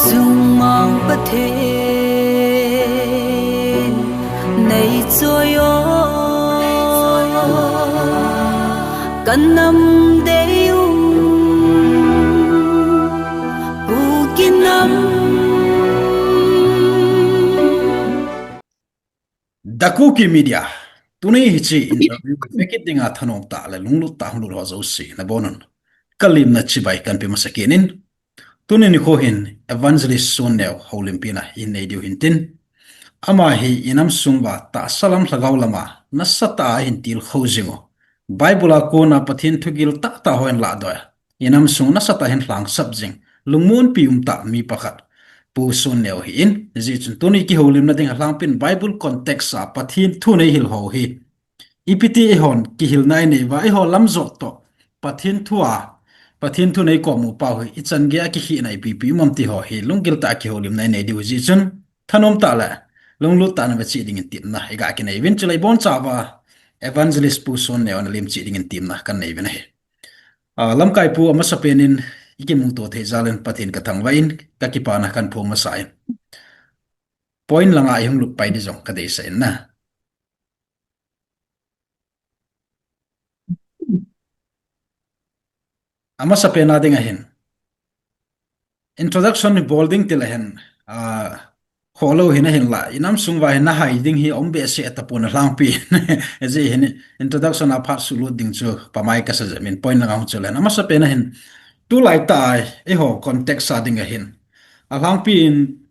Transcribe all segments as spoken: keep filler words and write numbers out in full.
Chungmang Pathen, nei choi o, kan nam dei um, Kuki nam. The Kuki Media, tuni hiche interview vekit dinga thanom tah le lunglut tah hung lut ho jouse, nabonun kalimna chibai kahin pe masa kit in. Tuni nikho hin Evangelist Sonneo houlimpina ihin nei diu hintin. Ama hi inam sung uva tahsa lam lhagao lama nasatah a ahin tilkhou jing u. Bible a kona Pathen thugil tahtah ho ahin lahdoh a, inam sung nasatah a ahin lhangsap jing, lungmonpi umtah mi pakhat, Pu Sonneo ahin. Hijeh chun tuni kihoulimna dinga lhangpin Bible context a Pathen thu neihil ho hi, ipiti eihon kihilna inei uva, eiho lamjot toh Pathen thu a, Pathen thu neikomu pau hi ichan gei a kikhehna ipi ipi um am ti ho hi lunggil tah a kihoulimna inei diu hijeh chun, thanom tah le lunglut tah a nave cheh dingin temna iga kinei uvin, chule ibonchauva Evangelist Pu Sonneo nalim cheh dingin temna kahin nei uvin ahi. Ah, lamkai pu, amasapen in ikimuto thei jal in Pathen kathangvah in, kakipana kahin phong masa in. Point langa ihung lut pai ding jong kadeisah in na. Amasapen a dinga hin, introduction bol ding tile hin, ah, kholou hi nahin lah, inam sung uva hin nahai ding hi aum behseh tapon alhangpi. Hijeh hin introduction a phat suhlut ding chu pamai kasa jep in, point langa hung chule hin. Amasapen a hin, tulai tah a eiho context a dinga hin, alhangpi in,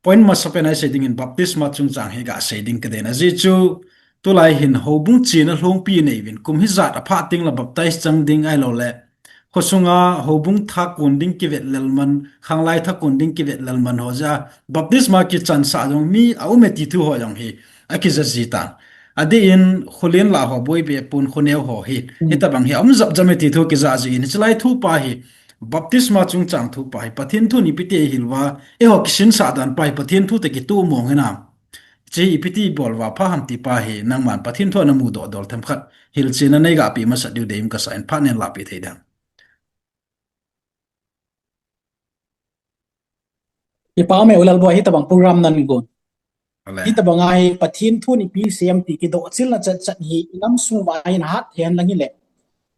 point masapen a isei dingin baptisma chungchang hi gasei ding kadeina. Ajeh chu tulai hin houbung chena lhongpi nei uvin, kum hijat aphah tengle baptize chang ding ahiloule khosunga houbung thakon ding kivet lel man, khanglai thakon ding kivet lel man ho jeh a baptisma kichansah jong mi aume ti thu ho jong hi akija ji tan. Adeh in kholen lah ho, boibe pon khoneo ho hi, hitobang hi aum japjap e ti thu kija ji in, hichelai thu pa hi, baptisma chungchang thu pa hi Pathen thun ipiti eihil uva, eiho kisinsah dan pa hi Pathen thu toh kitoh mong hinam, hiche hi ipiti ibol uva pha ham ti pa hi nangman Pathen thu a namudoh dol themkhat hilchetna neigapeh masat diu deium kasah in, phat nen lahpeh thei dem? Kipa ume U Lalboi, hitobang program nagon, hitabang a hi Pathen thun ipi asei em ti kidoh chilna chatchat hi inam sung uva hin hat hen lang hile,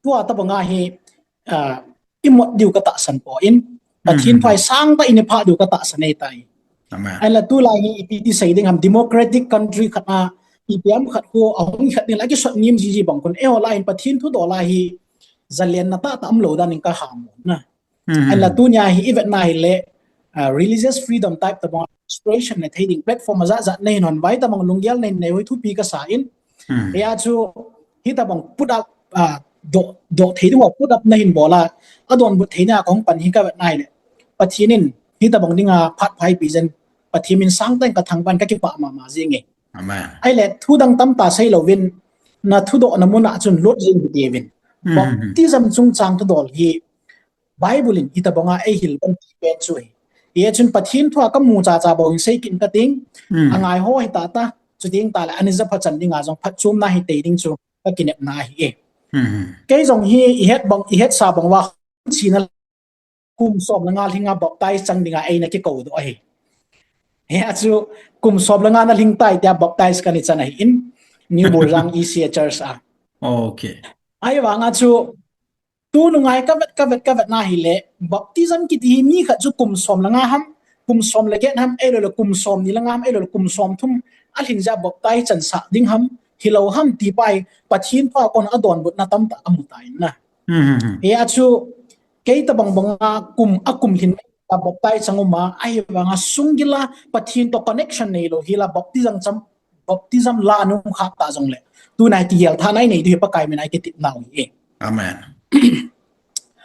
tua tobang a hi, ah, imut diu katahsan poi, Pathen thu hi sangtah in iphah diu katahsan ahitai. Ahinla tulai hi ipiti sei ding ham, democratic country khat a ipi ham khat khu ahung khat nile akisot ngim jiji bang khun, eiho lah hin Pathen thu doh lah hi jalenna tahtah umlou dan in kaham na. Ahinla tunia hi ivetna hile, ah, religious freedom type tobang expression nei thei ding platform ajat jat nahin hon uva, hitobang lunggel nahin nei u hi thupi kasa in. Hia chu hitobang put up, ah, doh, doh thei dinga put up nahin bol a, adonbut theina kahung pan hi kavetna hile, Pathen in hitobang dinga phat pha eipe jeh in Pathen min sangtah in kathangvah in kakipah mama jenge. Ahile thu dang tamtah sei louvin, nathudohna mun a chun lut jing hite uvin. Baptism chungchang thudol hi Bible in itobang a eihil uvem ti pen chu ahi. Hijeh chun Pathen thu a kamu chacha bou hin sei kit kating, angai ho hita ta, chuteng tahle ani japha chan dinga jong phatchomna hitei ding chu kakinepna ahi e. Kei jong hi ihet bang, ihetsa bang uva, china kum som le nga lhinga baptize chang dinga eina kikoudoh ahi. Hia chu kum som le nga nalhing tai tia baptize kana chan ahin, New Borjang E C A Church a. Ahivanga chu tunung a hi kavet, kavet, kavetna hile, baptism kiti hi mi khat chu kum som le nga ham, kum som le get ham, ahiloule kum somni le nga ham, ahiloule kum somthum alhing jeh a baptize chansah ding ham, hilou ham ti pa hi Pathen thu a kona adonbutna tamtah amu tan na. Hia chu kei tobang banga kum, akum lhin a baptize chang uma, ahivanga sunggila Pathen toh connection neilou hila baptism chang, baptism la ana um kha ta jongle, tuna hi kigel thana inei diu hi Pakai mina ikitepnau hi e.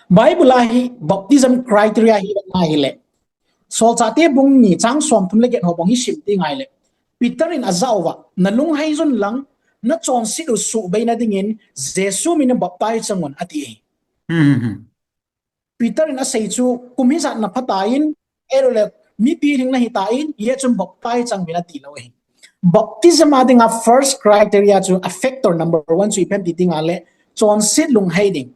Bible a hi baptism criteria hi ahile, Solchahte bung ni chang somthum le get ho bang hi sim teng ahile, Peter in ajah uva, nalunghei jun lang, nachonset u suhbeina dingin Jesu min in baptize chang un ati ahi. Peter in asei chu kum hijat napha tan, ahiloule mipi lhing nahi tan, hijeh chun baptize chang uvin atilou ahi. Baptism a dinga first criteria chu, a factor number one chu ipi ham ti tengle, chonset lunghei ding.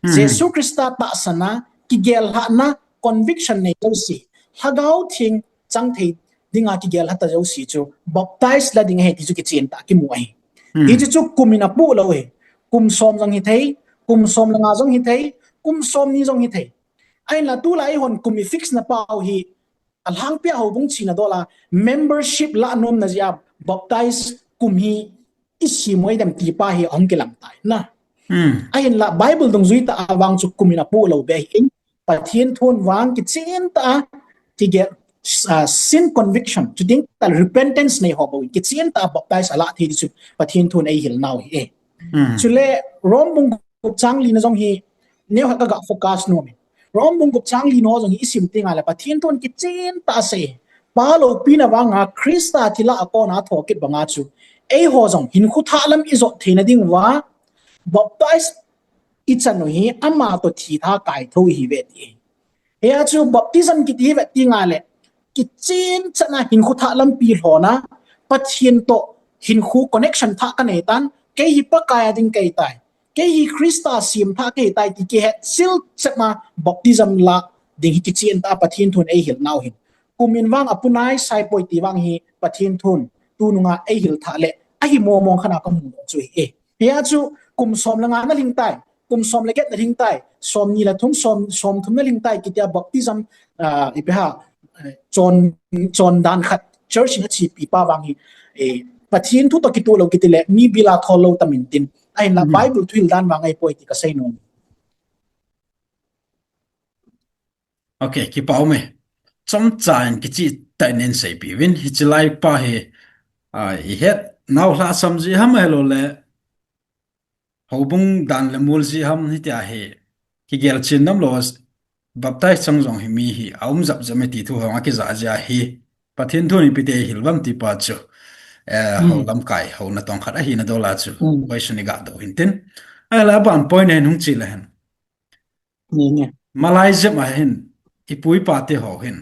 Jesu Christa tahsanna, kigellhahna, conviction nei jouse, Lhagao Theng chang thei dinga kigel hata jouse chu baptize la ding ahi ti chu kichen tah a kimu ahi. Hmm. Hichu chu kum in apoh lou ahi. Kum som jong hithei, kum som le nga jong hithei, kum som ni jong hithei. Ahinla tulai eihon kum i fix na pau hi, alhangpia houbung china dol a membership lah nomna jeh a baptize kum hi i sem u ahi dem ti pa hi ahung kilang tai na. Hmm. Ahinla Bible dungjui tah a vang chu kum in apoh lou be ahi. Pathen thun vang kichen tah a kigel, ah, sin conviction, chuteng tah repentance nei ho bou in kichen tah a baptize alah thei ti chu Pathen thun eihil nau ahi e. Hmm. Chule Rom bung gup chang li na jong hi neo ha ka ga focus nom e. Rom bung gup chang li na ho jong hi i sim teng le Pathen thun kichen tah a asei. Pa loupina vanga Christa thilha a kona athokit banga chu eiho jong hinkho thah lam i jot theina diuva baptize i chan u hi ama toh thilha kaithou ihi uve ti. Hia chu baptism kiti hi vet teng le kichen chan a hinkho thah lampi lhona, Pathen toh hinkho connection thah kanei tan, kei hi Pakai a ding kei tai. Kei hi Christa sem thah kei tai ti kihet sil chet ma baptism lah ding hi kichen tah a Pathen thun eihil nau ahin. Kum in vang apoh nai sai poi ti vang hi Pathen thun tunung a eihil thah le ahi mong mong khat a kamu chu ahi e. Hia chu kum som le nga na lhing tai, kum som le get na lhing tai, som ni le thum, som, som thum na lhing tai, kiti a baptism, ah, ipi ham, eh, chon, chon dan khat, church in achepi pa vang hi, eh, Pathen thu toh kitoh lou kiti le, mi bil a thol lou tam in tin. Ahinla, hmm, Bible thuhil dan vang ahi poi ti kasei nom. Ok, kipa um e. Chomcha in kichen tah in nei seipeh uvin, hiche lai pa hi, ah, i het nau lhasam jeh ham ahilou le, houbung dan le mol jeh ham hitia hi, kigel chen nom lou, baptize chang jong hi mi hi aum jap jap e ti thu hung akija jeh ahi. Pathen thun ipi ti eihil uvam ti pa chu, eh, hmm, hou lamkai, hou natong khat ahina dol a chu, hmm, question i ga doh u hin tin. Ahinla aban point a hin hung che le hen. Ni, ni. Malai jep a hin, i pu i pa te ho hin.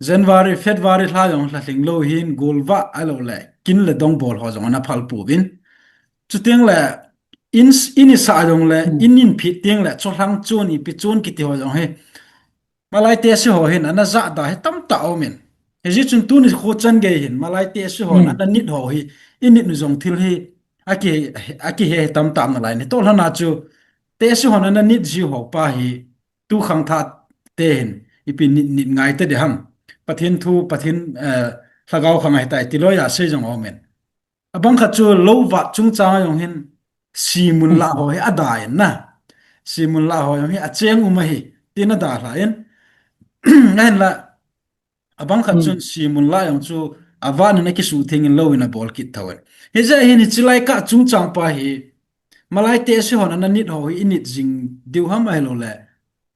January, February lha jong lha lhing lou hin, golvah ahilou le, kin le dong bol ho jong ana phal pouvin. Chuteng le, in, in i sah jong le, hmm, in in phit teng le, cholhang chun, ipi chun kiti ho jong hi. Malai tehse ho hin ana jahda hi tamtah aum in. Hijeh chun tuni kho chan gei hin, malai tehse hon, hmm, ana nit ho hi, i nit u jong thil hi, aki, akihe hi tamtah um nalai in. Toh lhon a chu, tehse hon ana nit jiu ho pa hi, tu khangthah te hin, ipi nit, nit ngai ta ding ham. Pathen thu, Pathen, eh, lhagao khang ahitai, ti loi a sei jong aum in. Abang khat chu lou vat chungchang a jong hin, simun lah ho hi adalha in na. Simun lah ho jong hi acheng um ahi, tin adalha in. Ahinla, abang khat, hmm, chun simun lah jong chu avat in akisuh theng in lou in abol kit thou in. Hijeh hin hiche lai kah chungchang pa hi, malai tehse hon ana nit ho hi i nit jing diu ham ahilou le,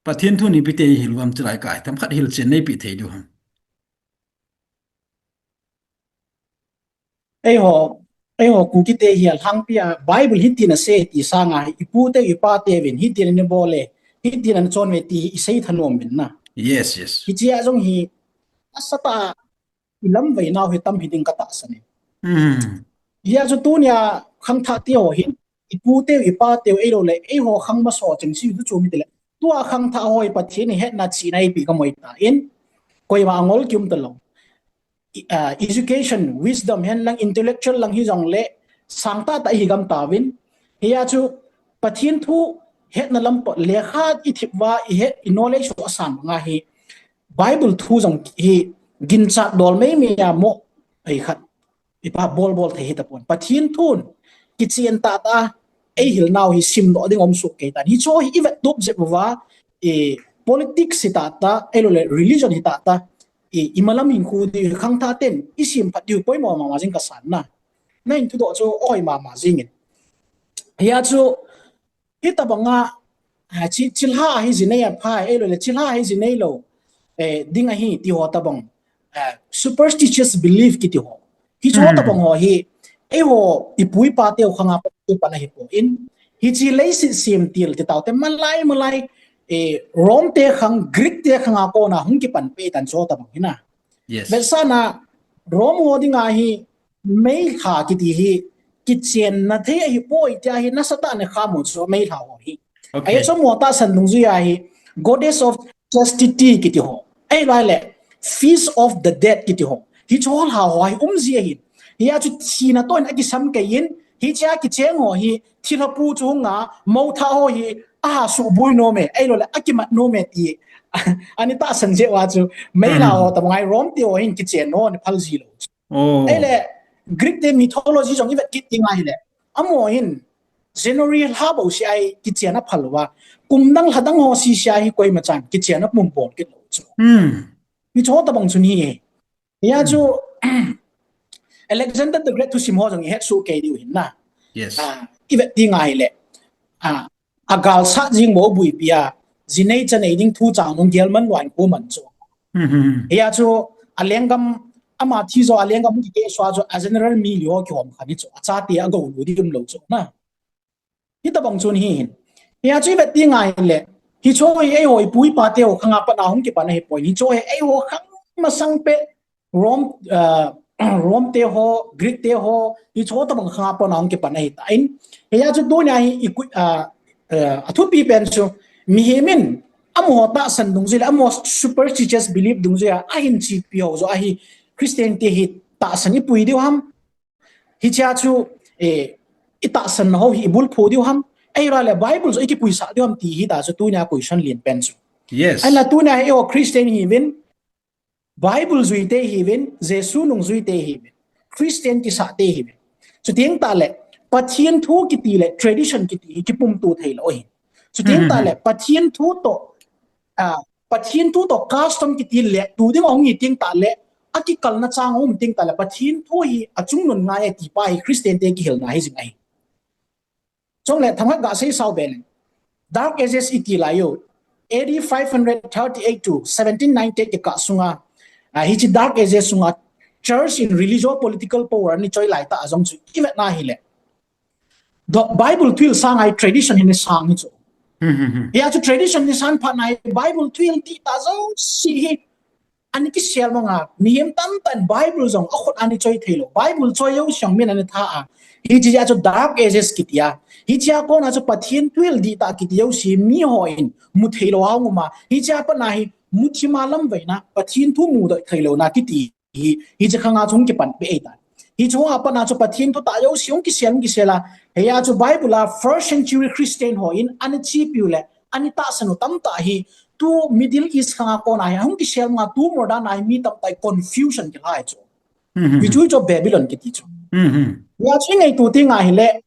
Pathen thun ipi ti eihil uvam hiche lai kah hi themkhat hilchen nei pe thei diu ham. Eiho, eiho Kuki te hi alhangpi a Bible hitin asei ti sanga, i pu te, i pa te uvin hitin ana bol e, hitin ana chon uve ti i sei thanom uvin na. Yes, yes. Hiche a jong hi, asatah a i lamvai nau hi tam hi ding ka tahsan e. Hmm. Hia chu tunia khangthah te ho hin, i pu te, i pa te, eilou le, eiho khang masa cheng si tu chu mi te le. Tua khangthah ho hi Pathen in hetna chihna eipeh ka moi ta in, koima angol kium talou. I, ah, education, wisdom, hen lang intellectual lang hi jong le, sangtah tah hi gam tauvin. Hia chu, Pathen thu hetna lam pa, lekha i thip uva, i het, i knowledge ho asang banga hi, Bible thu jong hi ginchat dol mei mei a mo, ei khat, i pa bol bol thei hi tapon. Pathen thun, kichen tah tah, eihil nau hi simdoh ding um soh kei tan. Hichu hi i vet tup jep uva, i politics hi tah tah, eilou le religion hi tah tah, i, i malam hinkho di khangthah ten, i sem phat diu poimo mama jing kasan na. Na in thudoh chu oi mama jing in. Hia chu, hitabanga, ah, chi, chilha hi jinei a phai, eilou le chilha hi jinei lou, eh, ding ahi ti ho tabang, eh, superstitious belief kiti ho. Hichu ho, hmm, tabang ho hi, eiho i pu i pa teu khanga pa, i pa na hi pon. Hiche leiset sem til ti tau te malai, malai, eh, Rome te khang, Greek te khanga kona hung kipan peh tan chu tabang hi na. Yes. Vetsahna, Rome ho dinga hi, meilha kiti hi, kichenna thei ahi poi tia hi, nasatah in khamu chu meilha ho hi. Okay. Ahi chu mo tahsan dungjui a hi, goddess of Chastity kiti ho. Ahilou le, Feast of the Dead kiti ho. Hiche ho lha ho hi um ji ahin. Hia chu thina toh in akisam kei in, hiche a kicheng ho hi thilha pu chu hung a, mou tha ho hi aha suboi nom e, ahilou le, akimat nom e ti. Ani tahsan jeh uva chu, meilha ho tabang ahi, Rome te ho hin kichen ho ni phal ji lou chu. Ahile, Greek te mythology jong i vet kit ding ahile, amaho hin January lha bou seh a hi kichen aphal uva, kum dang lha dang ho seh seh a hi koima chan kichen apum bol kit lou chu. Hiche ho tabang chu ahi. Hia chu Alexander the Great thusim ho jong i het soh kei diu hin na. Ah, i vet ding ahile, ah, agalsat jing bou buipi a, jinei chanei ding thu chang nung gel man lou in khu man chu. Hia chu alenggam, ama thi jou a alenggam kikeh sua chu a general mi li ho kihom khan hi chu, achate agou lou ding um lou chu na. Hitabang chu ahi hin. Hia chu i vet ding ahile, hiche ho hi eiho i pu i pa te ho khang a pat a hung kipan ahipoi. Hiche ho hi eiho khang masang peh Rome, ah, Rome te ho, Greek te ho, hiche ho tabang khang a pat a hung kipan ahitan. Hia chu tunia hi i koi, ah, ah, athupi pen chu, mihem in amaho tahsan dungjui le, amaho superstitious belief dungjui a ahin chepi ho joh ahi, Christian te hi tahsan i pui diu ham? Hichea chu, eh, i tahsanna ho hi i bulphu diu ham? Ahilou le Bible joh i kipuisah diu ham ti hi ta chu tunia question len pen chu. Ahinla tunia hi eiho Christian ihiuvin, Bible jui te ihiuvin, Jesu nung jui te ihiuvin, Christian kisah te ihiuvin. Chuteng tah le, Pathen thu kiti le tradition kiti hi kipumto thei lou ahi. Chuteng tah le, Pathen thu toh, ah, Pathen thu toh custom kiti le, tu ding ahung hi teng tah le, akikalna chang aum teng tah le, Pathen thu hi achungnun ngai e ti pa hi Christian te kihilna hi jing ahi. Chule, themkhat ga sei sao be leng. Dark Ages i ti lai u. A D five hundred thirty-eight to seventeen ninety-eight kikah sunga, ah, hiche Dark Ages sunga church in religious political power ani choi lai tah a jong chu i vet na hile, Bible thuhil sang a hi tradition hi ana sang hi chu. Hia chu tradition ana sang phat na hi Bible thuhil ti tah jouse hi ana kisel mang a, mihem tamtah in Bible jong akhut a ana choi thei lou. Bible choi jouse jong min ana tha a. Hiche jeh a chu Dark Ages kiti a. Hichea kona chu Pathen thuhil dihtah kiti jouse miho in mu thei lou a hung um a. Hichea pat na hi muthim a lamvaina, Pathen thu mudoh thei louna kiti hi, hiche khang a chu hung kipan peh ahitai. Hiche a pat na chu Pathen thu tah jouse hung kisel, hung kisel a. Hia chu Bible a first century Christian ho in ana chepi u le, ana tahsan u tamtah hi, tu Middle East khang a kona hi, hung kisel nga tu modern a hi mi tamtah hi confusion kila hi chu. Hichu chu Babylon kiti chu. Hia chu i ngaito teng ahile,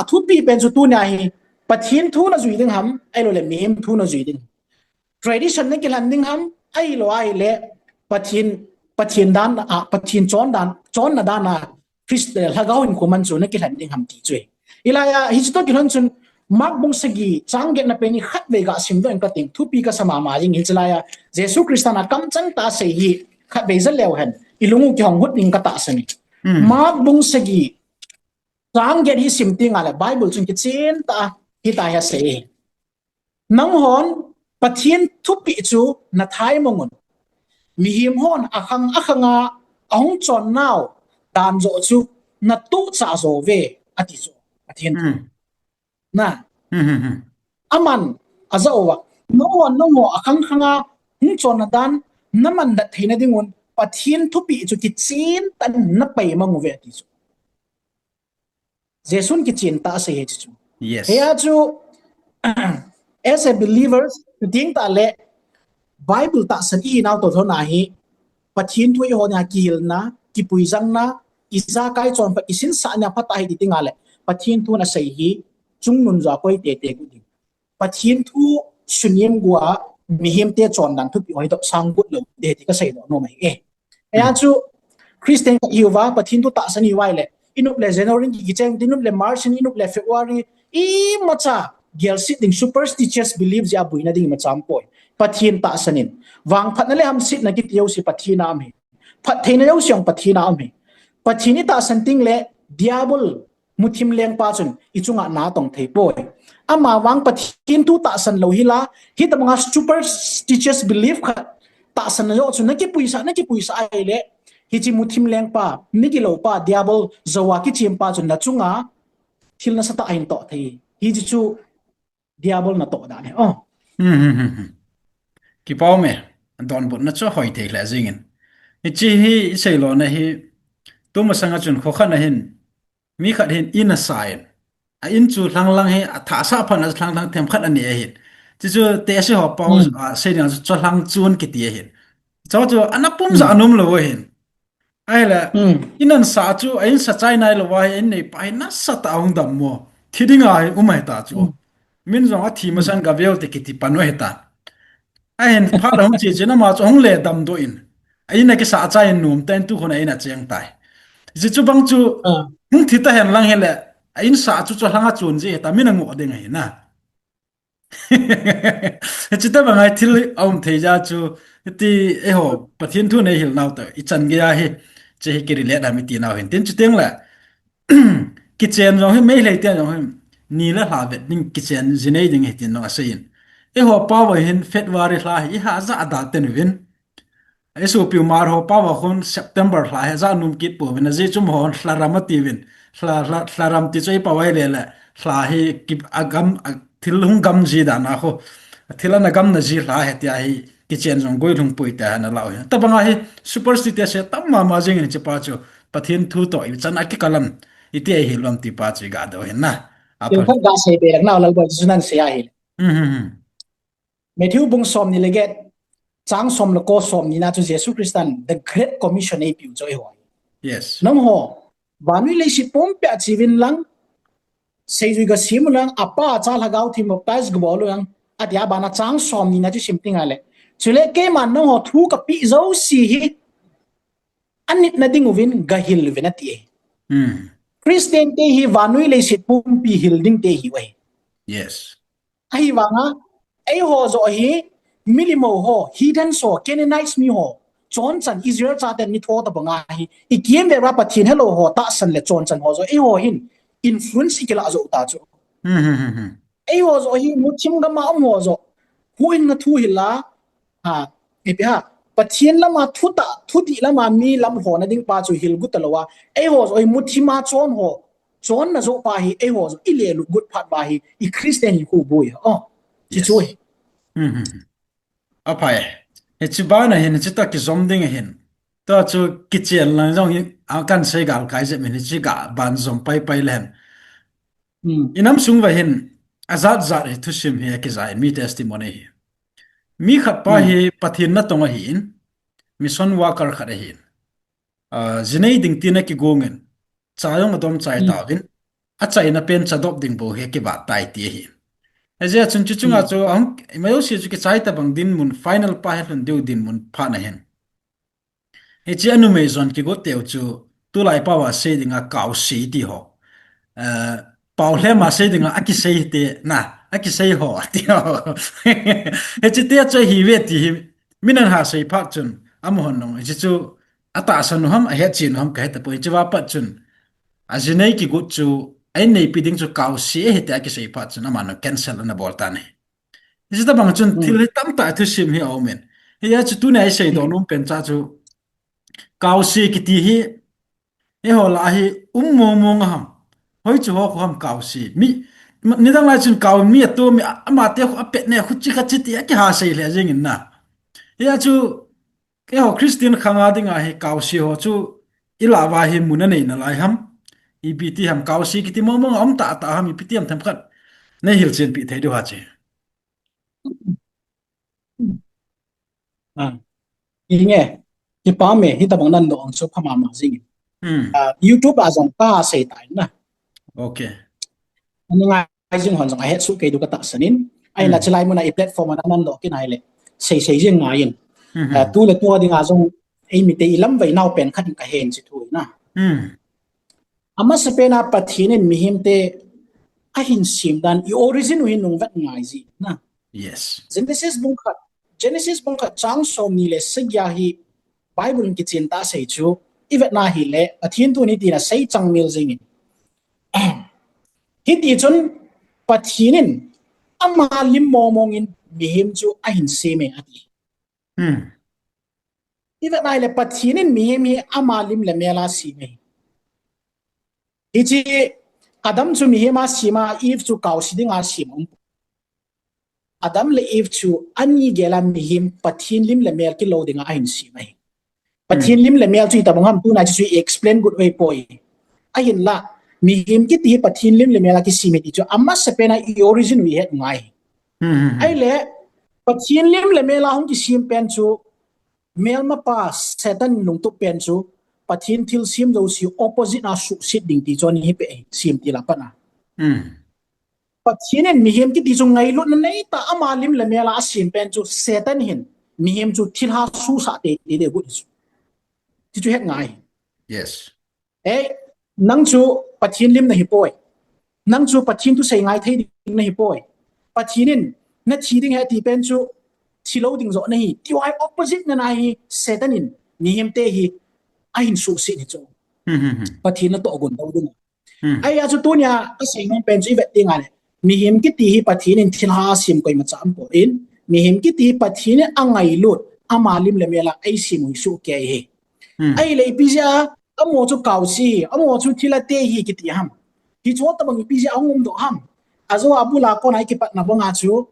athupi pen chu tunia hi, Pathen thu na jui ding ham, ahilou le mihem thu na jui ding. Tradition na kilhen ding ham, ahilou ahile, Pathen, Pathen dan a, Pathen chon dan, chonna dan a, Christ, eh, Lhagao hinkho man chu na kilhen ding ham ti chu ahi. Hilai a, hiche toh kilhon chun, Mark bung sagi, chang get na pen hi khatvei ga simdoh ing kating, thupi kasa mama jing hiche lai a, Jesu Christa in akamchang tah a asei hi, khatvei ja leu hen, i lung u kihong hut ding katahsan e. Mark bung sagi, chang get hi sim teng le, Bible chun kichen tah a, hitia hi asei e. Nanghon Pathen thupeh chu na thaimang un. Mihem hon akhang akhang a ahung chon nau dan joh chu na tohchah jo uve, ati chu. Pathen thu. Na. Aman, ajah uva. Nanghon, nangho akhang khang a hung chonna dan na mandat theina ding un Pathen thupeh chu kichen tah in na paimang uve, ati chu. Jesun kichen tah a asei hi chu. Hia chu, as a believers, chuteng tah le Bible tahsan i hinau toh lhon a hi, Pathen thu eiho nia kihilna, kipuijangna, ijakai chonphat, kisinsahna phatah hi ti teng le, Pathen thun asei hi, chungnung joh a koi tete gu ding. Pathen thu sunem gu a, mihem te chondan thupeh ho hi dopsang gu lou ding ti kasei doh nom ahi e. Hia chu Christian ka hiuva, Pathen thu tahsan ihiuva le, i nop le January kicheng, i nop le March, i nop le February, imacha gelset ding superstitious belief jeh a buina ding imacha aumpoi. Pathen tahsan in. Vangphatna le hamsetna kiti jouse Pathen a um ahi. Phattheina jouse jong Pathen a um ahi. Pathen i tahsan teng le, Diabol muthim lengpa chun i chunga na atong thei poi. Amavang Pathen thu tahsan lou hi la, hitobanga superstitious belief khat tahsan na joh chun na kipuisah, na kipuisah ahile, hiche muthim lengpa, migilou pa, Diabol jou a kichempa chun na chunga thil nasatah ahin toh thei. Hiche chu Diabol natoh dan ahi. Oh. Kipa ume, donbutna chu hoi thei lheh jingin. Hiche hi isei lona hi, tumasanga chun kho khat na hin, mi khat hin in asa in. A in chu lhanglang hi, athah sah phat na lhanglang themkhat anei ahin. Chuchu tehse ho pao, a, sei ding chu, chu lhang chun kiti ahin. Chu chu ana pum ja anom lou ahin. Ahile, in an sa chu, a in sa chai nai lou va hi, a in neipa hi nasatah a hung dammo. Thi dinga hi um ahi ta chu. Min jong athi masang gavel te kiti pan u ahi ta. Ahin phat a hung che chen ama chu hung le damdoh in. A in akisa chai in nom ta in tu khun a in acheng tai. Hichu bang chu, hung thi ta hen lang hile, a in sa chu chu lhanga chun ji ahi ta, min angoh ding ahi na. Hiche tabang a thil aum thei ja chu, hiti eiho, Pathen thu nei hil nau ta, ichan gei a hi, hiche hi ki relate a mi ti nau hin. Tin chuteng le, kichen jong hi, Meitei te jong hi, ni le lha vet ding kichen ji nei ding hi tin jong asei in. Eiho pao va hin February lha hi, i ha ja a da ten uvin. Isopiu Hmar ho pao va khun September lha hi ja nom kit pouvin, ajeh chu amaho lharam atiuvin, lha, lha, lharam ti chu eipao a ahile le, lha hi ki, agam, a, thil hung gam ji dan a khu, thil ana gamna ji lha ahi tia hi, kichen jong goi lhung poi tia ana lau hi. Tabang a hi superstitious hi tam mama jingin hiche pa chu, Pathen thu toh ichan a kikal am, iti ahi lom ti pa chu i ga do hin na. Thil khat ga sei be leng nau Lalboi chu nan sei ahi. Matthew bung som ni le get, chang som le ko som ni na chu Jesu Christan the Great Commission eipiu chu eiho. Yes. Nangho, vannoi leiset pumpi a cheuvin lang, seijui gasem un lang, apa, Cha, Lhagao Theng baptize gabol un lang, atia bana chang som ni na chu sim ding ahile. Chule keiman nangho thu kapeh jouse hi, anit na ding uvin gahil uvin ati ahi. Christian te hi vannoi leiset pumpi hil ding te ahiuve. Yes. Ahivanga, eiho joh hi, milim ho, heathens ho, Canaanites mi ho, chonchan Israel chaten mi tho tabang a hi, i kimvel a Pathen helou ho tahsan le chonchan ho joh, eiho hin influence i kilah joh ta chu. Eiho joh hi, muthim gam a um ho joh, huhhingna thu hil a, Ha, ipi ham, Pathen lama thutah, thudih lama mi lamlhona ding pa chu hil got talou a. Eiho joh hi muthim a chon ho, chonna joh pa hi, eiho joh i lelut got phat uva hi, i Christian hi khu boi. Oh, hichu hi. Aphai. Hiche bana hin, hiche toh kijom ding ahin. Tua chu kichen lang jong hi, a kan sei galkai jep in, hiche ga ban jom paipai le hen. I nam sung uva hin, ajat jat hi thusim hi akija in, mi testimony hi. Mi khat pa hi Pathen natong ahin, mission worker khat ahin. Ah, jinei ding tin akigong in, cha jong adom chai tauvin, achaina pen chadop ding bou hi akivat tai ti ahin. Ajeh chun chu chunga chu, ahung, ima jouse chu kichai tabang dinmun, final pa hi lhun diu dinmun phat na hin. Hiche anumei jon kigot teu chu, tulai pao a sei dinga kaose ti ho. Eh, pao lhem a sei dinga akisei te, na, akisei ho, ti ho. Hiche te chu ahiuve ti hi, min ana sei phat chun, amahon jong, hiche chu, atahsan u ham, ahetchen u ham kahe tapoi, hiche va pat chun, ajinei kigot chu, a inneipi ding chu kaose ahi tia akisei phat chun, aman cancel ana bol tan ahi. Hiche tabang chun thil hi tamtah thusim hi aumin. Hia chu tunia isei doh nom pen cha chu, kaose kiti hi, eiho lah a hi um mong mong a ham. Hoi chu ho khu ham kaose. Mi, ma, nidang lai chun kau mi ato mi a, amate khu apet ne khu chi kha chi ti akiha sei lheh jeng in na. Hia chu, eiho Christian khang a dinga hi kaose ho chu ilah uva hi mun anei nalai ham. Ipi ti ham kaose kiti mong mong a um tah tah ham, ipi ti ham themkhat. Nei hilchenpi thei diu ham che. Ah. Inge, kipa me, hitabang nan doh chu pha mama jing. Hmm. Ah, YouTube a jong kasei tai na. Okay. Ani ngai jing hon jong ahet soh kei diu katahsan in. Ahin, hmm, chulai mun a i platform a nan doh kit nai le. Sei sei jing ngai in. Hmm. Ah, tu le tu a dinga jong eimite i lamvai nau pen khat in kahen chi thu na. Hmm. Amasapen a Pathen in mihem te ahin sem dan, i origin u hi nung vet ngai ji na. Yes. Genesis bung khat, Genesis bung khat chang som ni le sagi a hi Bible in kichen tah sei chu, i vet na hile, Pathen thu ni tina sei chang mil jing in. Hiti chun Pathen in ama lim mong mong in mihem chu ahin sem e ati. Hmm. I vet na hile Pathen in mihem hi ama lim le mel a sem e. Hiche Adam chu mihem a sem a, Eve chu kaose dinga sem um. Adam le Eve chu ani gel a mihem Pathen lim le mel kilou dinga ahin sem ahi. Pathen lim le mel chu itobang ham tuna chu explain got ahi poi. Ahinla, mihem kiti hi Pathen lim le mel a kisem ahi ti chu amasapen a i origin u ihet ngai. Ahile, Pathen lim le mel a hung kisem pen chu, melmapa Satan lungtup pen chu, Pathen thilsem jouse opposite a suhset ding ti chu ahi peh, semtil a pat a. Pathen in mihem kiti chu ngailutna neitah a ama lim le mel a asem pen chu Satan hin mihem chu thilha suhsah teitei ding agot chu. Ti chu het ngai. Yes. Ei, nang chu Pathen lim nahi poi. Nang chu Pathen thusei ngai thei ding nahi poi. Pathen in nathi ding ahi ati pen chu thilou ding joh nahi. Ti ho opposite na nahi Satan in mihemte hi ahin suhset hi chu. Pathen natoh gon lou ding. Ahia chu tunia kasei nom pen chu ivet ding ahile, mihem kiti hi Pathen in thilha asem koimacha aumpoi. Mihem kiti hi Pathen in angailut, ama lim le mel a eisem u hi sohkei ahi. Ahile ipi jeh a, amaho chu kaose hi, amaho chu thilha te hi kiti ham. Hiche tobang ipi jeh a hung umdoh ham. Ajou a bul a kona ikipatna banga chu,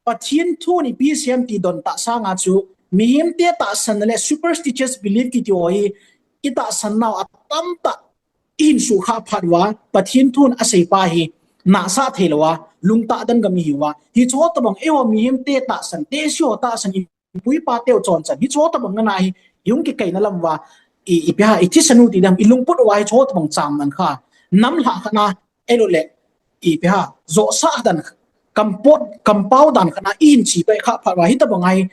Pathen thun ipi asei ham ti don tah sanga chu, mihemte tahsanna le superstitious belief kiti ho hi, itahsan nau atamtah ihin suhkhah phat uva, Pathen thun aseipa hi nahsah theilouva, lungtah dan gam ihiuva. Hiche tobang eiho mihemte tahsan, tehse ho tahsan, ipui ipateu chonchan, hiche tobang nana hi ihung kikaina lam uva, i, ipi ham, ithisan u ti ding ham, ilungput uva hiche tobang chamna kha, namlhah khat na, ahiloule, ipi ham, josah dan, kampot, kampao dan khat na ihin chepi khah phat uva, hitobang ahi,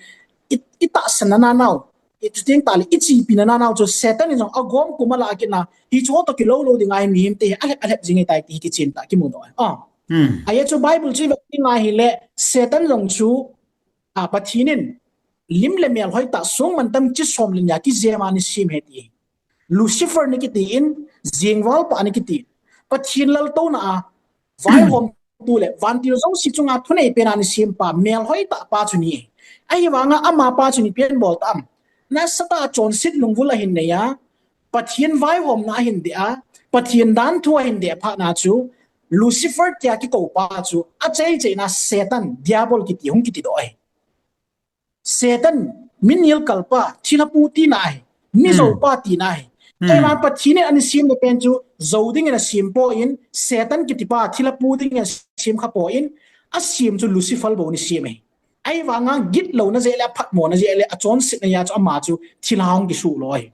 i, itahsan nana nau, ichuti teng tahle, ichepi nana nau chu Satan in jong agom kum alah kit na, hiche toh kilou lou ding ahi mihemte hi alhep, alhep jing ahitai ti hi kichen tah a kimudoh ahi. Ahia chu Bible chu ivet ding ahile, Satan jong chu, a, Pathen in lim le mel hoitah songmantam chi som le ni a kijem a ana sem ahi ti. Lucifer ana kiti in, jengvalpa ana kiti. Pathen laltouna a vaihomtu le vantil jouse chunga thunei pen a ana sempa, mel hoitah pa chu ahi. Ahivanga amapa chun ipi abol tam. Nasatah a chonset lungvul ahin nei a, Pathen vaihomna ahin dei a, Pathen danthu ahin dei phat na chu, Lucifer tia kikoupa chu, achaichaina Satan, Diabol kiti hung kitidoh ahi. Satan, mi nilkalpa, thilhapu tina ahi, mi joupa tina ahi. Ahivang Pathen in ana semna pen chu, jou dingin asem poi, Satan kitipa, thilhapu dingin asem kha poi, asem chu Lucifer bou ana sem ahi. Ahivanga gitlouna jeh le, aphatmona jeh le, achonsetna jeh a chu ama chu thilha hung kisuh lou ahi.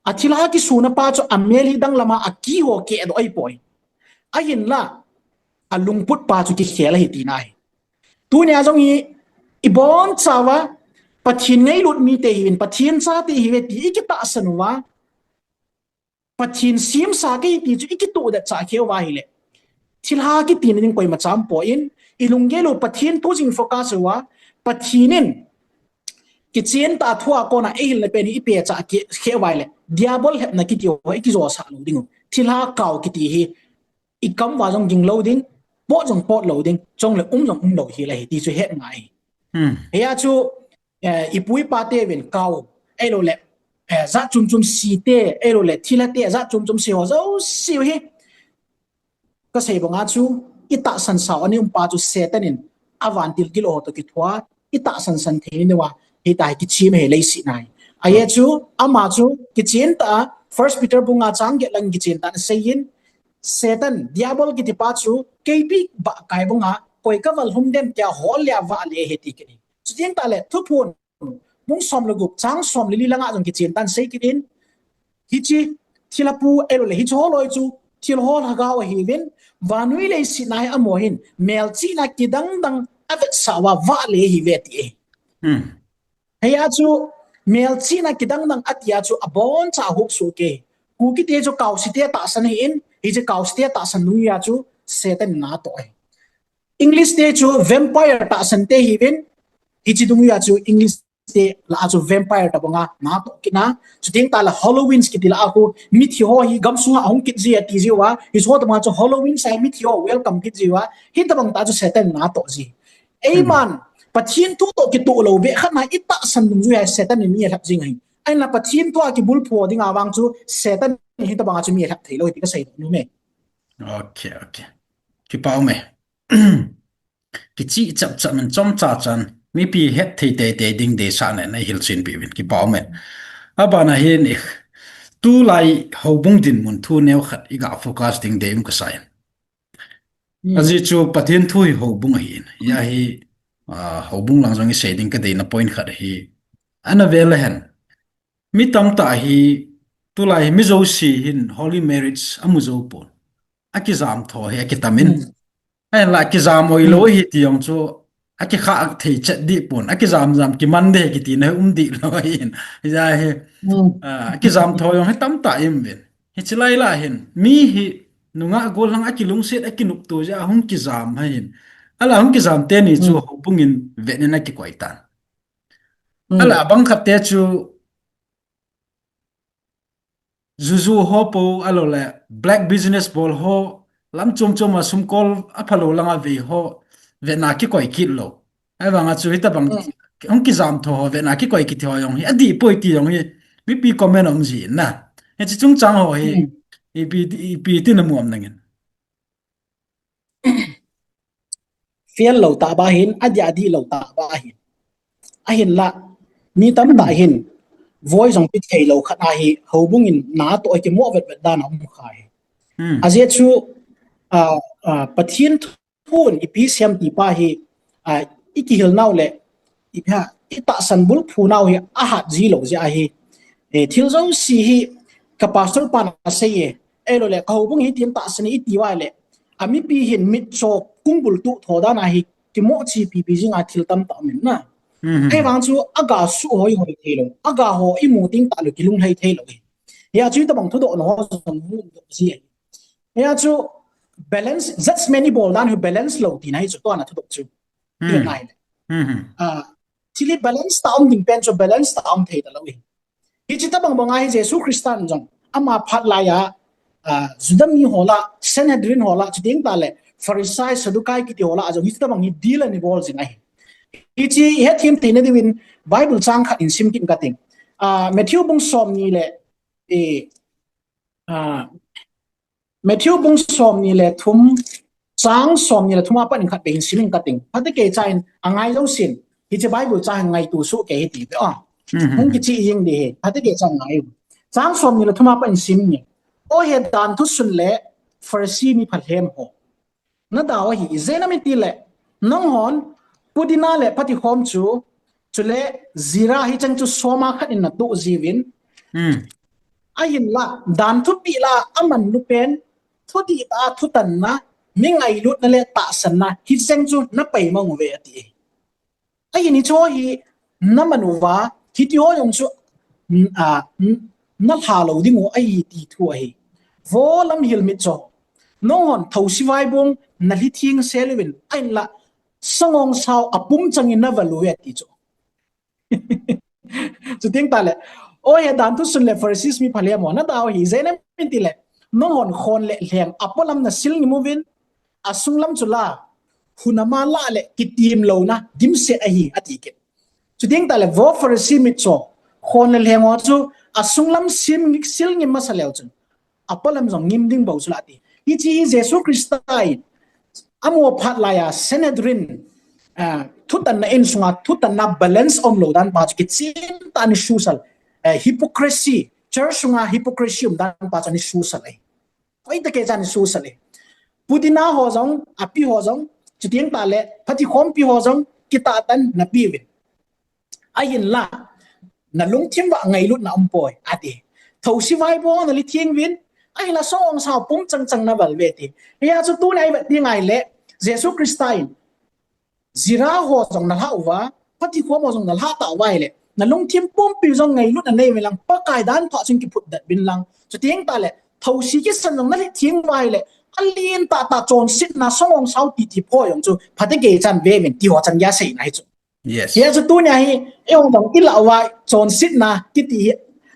Athilha kisuna pa chu amel hi danglam a akiho kehdoh ahipoi. Ahinla, alungput pa chu kikhel ahi tina ahi. Tunia jong hi, ibonchauva, Pathen ngailut mite ihiuvin, Pathen chate ihiuve ti ikitahsan uva, Pathen semsa kahi ti chu ikitohdet chah kheh uva ahile, thilha kitina ding koimacha aumpoi, ilunggel u Pathen thu jing focus uva, Pathen in kichen tah a thua kona eihilna pen hi ipehcha kheh uva ahile, Diabol lhepna kiti ho ikijosah lou ding u. Thilha kao kiti hi, ikam uva jong ging lou ding, pot jong pot lou ding, chule um jong um lou hel ahi ti chu het ngai. Hia chu, eh, ipu ipa teuvin kao, ahiloule, eh, jat chom chom site, ahiloule thilha te, jat chom chom se ho jouse u hi, kasei banga chu, itahsan sao ana um pa chu Satan in, avantil gilou ho toh kithua, itahsan san thei nauva, hitia hi kichen ahi leiset a hi. Ajeh chu, ama chu, kichen tah a, First Peter bung nga chang get lang kichen tah a ana seiyin, Satan, Diabol kitipa chu, keipi bahkai banga, koi kaval lhum dem tia hol le a vahle ahi ti kit in. Chuteng tahle, Thuphon, bung som le gup, chang som le li langa jong kichen tah in sei kit in, hiche, thilhapu, ahiloule, hiche holoi chu, thilho lhagao ahiuvin, vannoi leiset a hi amaho hin, melchihna kidang dang avetsah uva vahle ahiuve ati ahi. Hia chu, melchihna kidang dang atia chu, aboncha ahup sohkei. Kukite chu kaosete tahsan ahin, hiche kaosete tahsan dungjui a chu, Satan in natoh ahi. English te chu vampire tahsan te ahiuvin, hiche dungjui a chu English te lah a chu vampire tobanga natoh kit na. Chuteng tahle Halloween kiti lah a khu mithi ho hi gamsunga ahung kit ji ati jiuva, hiche ho tobanga chu Halloween a mithi ho welcome kit jiuva, hitobang tah chu Satan in natoh ji. Eiman, Pathen thu toh kitoh lou beh khat na itahsan dungjui a Satan in mi alhep jing ahi. Ahinla Pathen thu a kibulphu dinga vang chu Satan in hitobanga chu mi alhep theilou ti kasei nom e. Okay, okay. Kipa um e. kichih chapchap in chomcha chan mipi het thei teitei ding deisah nei hilchen peh uvin kipa umin. Abana hin tulai houbung dinmun thu neo khat iga focus ding dei um kasa in. Ajeh chu Pathen thu hi houbung ahin. Hia hi, ah, houbung lang jong isei ding kadeina point khat ahi. Ana vele hen. Mi tamtah hi, tulai hi mi jouse hin holy marriage amu jou pon. Akijam tho hi akitamin. Ahinla kijam oilou hi ti jong chu, akikhah thei chet dih pon. Akijam jam kiman ding kitina hi um dih lou ahin. Hia hi, ah, akijam tho jong hi tamtah ium uvin. Hiche lai lah hin, mi hi nungah gollhang akilungset akinopto jeh a hung kijam ahin. Ahinla hung kijam teni chu houbung in vet in akikoi tan. Ahinla abang khat te chu juju ho po ahilou le black business bol ho lam chom chom a sumkol aphalou langa vei ho vetna kikoi kit lou. Ahivanga chu hitabang hung kijam tho ho vetna kikoi kit ho jong hi adih poi ti jong hi mipi comment um jin na. Hiche chungchang ho hi ipi, ipi tina mu am nangin. Fail lou tah ba hin, adih adih lou tah ba hin. Ahinla, mi tamtah hin, voi jong pe thei lou khat ahi, houbung in natoh kimoh vetvet dan a um kha hi. Ajeh chu, ah, ah, Pathen thun ipi sem ti pa hi, ah, ikihil nau le, ipi ham, itahsan bulphu nau hi ahat ji lou jeh ahi. Eh, thil jouse hi ka pastor pan asei e, ahilou le, ka houbung hi tin tahsan e iti uva le, amipi hin mitcho kung bultuh tho dan ahi, kimoh chepi pi jing a thil tamtah um in na. Ahivang chu aga suh hoi hoi thei lou, aga ho imu ting tah lou kilunglhai thei lou hi. Hia chu itabang thudoh na ho jong hung um doh ji ahi. Hia chu balance, judgment ibol dan hi balance lou tina hi chu tua na thudoh chu. Ti ngai le. Ah, thil hi balance tah um ding pen chu balance tah um thei talou hi. Hiche tabang banga hi Jesu Christan jong ama phat laiya, ah, Juda mi ho lah, Sanhedrin ho lah, chuteng tah le Pharisai, Saddukai kiti ho lah jong hiche tabang hi deal ana bol jing ahi. Hiche hethem theina diuvin Bible chang khat in sim kit kating. Ah, Matthew bung somni le, eh, ah, Matthew bung somni le thum, chang somni le thum a pat in khat beh hin sim ing kating. Phatecha in angai jousen. Hiche Bible chang ngaito soh kei hite ve a. Hung kichih jing ding ahi. Phatecha in ngai. Chang somni le thum a pat in sim inge. O he danthu sun le Pharisee mi phalhem ho. Nadau ahi, ijeh inem itile, nanghon, pudina le phatikhom chu, chule jeera hicheng chu soma khat in natoh jiuvin. Ahinla, dan thupeh lah a amanlu pen, thudih tah a thutanna, mi ngailutna le tahsanna, hicheng chu napai mang uve ati. Ahin hiche hi naman uva, hiti ho jong chu, n-, a, n-, nalha lou ding u ahi ti thu ahi. Vo lamhil mitcho. Nanghon thosi vaibong nalhi theng sel uvin, ahinla, sangongsao apum chang in naval uve ati chu. Chuteng tah le, o he danthu sun le Pharisees mi phalhem ho, nadau ahi, ijeh inem itile, nanghon khon le lheng apolam nasil ngim uvin, asunglam chu la, hun ama lah le kitim louna dimset ahi, ati kit. Chuteng tah le, vo Pharisee mitcho, khon le lheng ho chu, asunglam sim, sil ngim masa leu chun, apolam jong ngim ding bou chu la ati. Hiche hi Jesu Christa in, amaho phat laiya Sanhedrin, ah, thutanna in sunga, thutanna balance umlou dan pa chu kichen tah a ana susal, eh, hypocrisy, church sunga hypocrisy um dan pa chu ana susal ahi. Hoitah kei chan ana susal e. Pudina ho jong, api ho jong, chuteng tah le, phatikhompi ho jong, kitah tah in napi uvin. Ahinla, nalungthim uva ngailutna umpoi, ati. Thosi vaibong nalhi theng uvin, ahinla sangongsao apum chang chang naval uve ati. Hia chu tuni a ivet ding ahile, Jesu Christa in, jeera ho jong nalha uva, phatikhom ho jong nalha tauva ahile, nalungthim pumpi jong ngailutna nei uvin lang, Pakai dan thua chun kiphutdet uvin lang. Chuteng tah le, thosi kisan jong nalhi theng uva ahile, alen tah tah chonsetna sangongsao titi pho jong chu, phatecha in ve uvin ti ho chan geiya seina hi chu. Hia chu tunia hi, eihon jong ilah uva chonsetna kiti hi,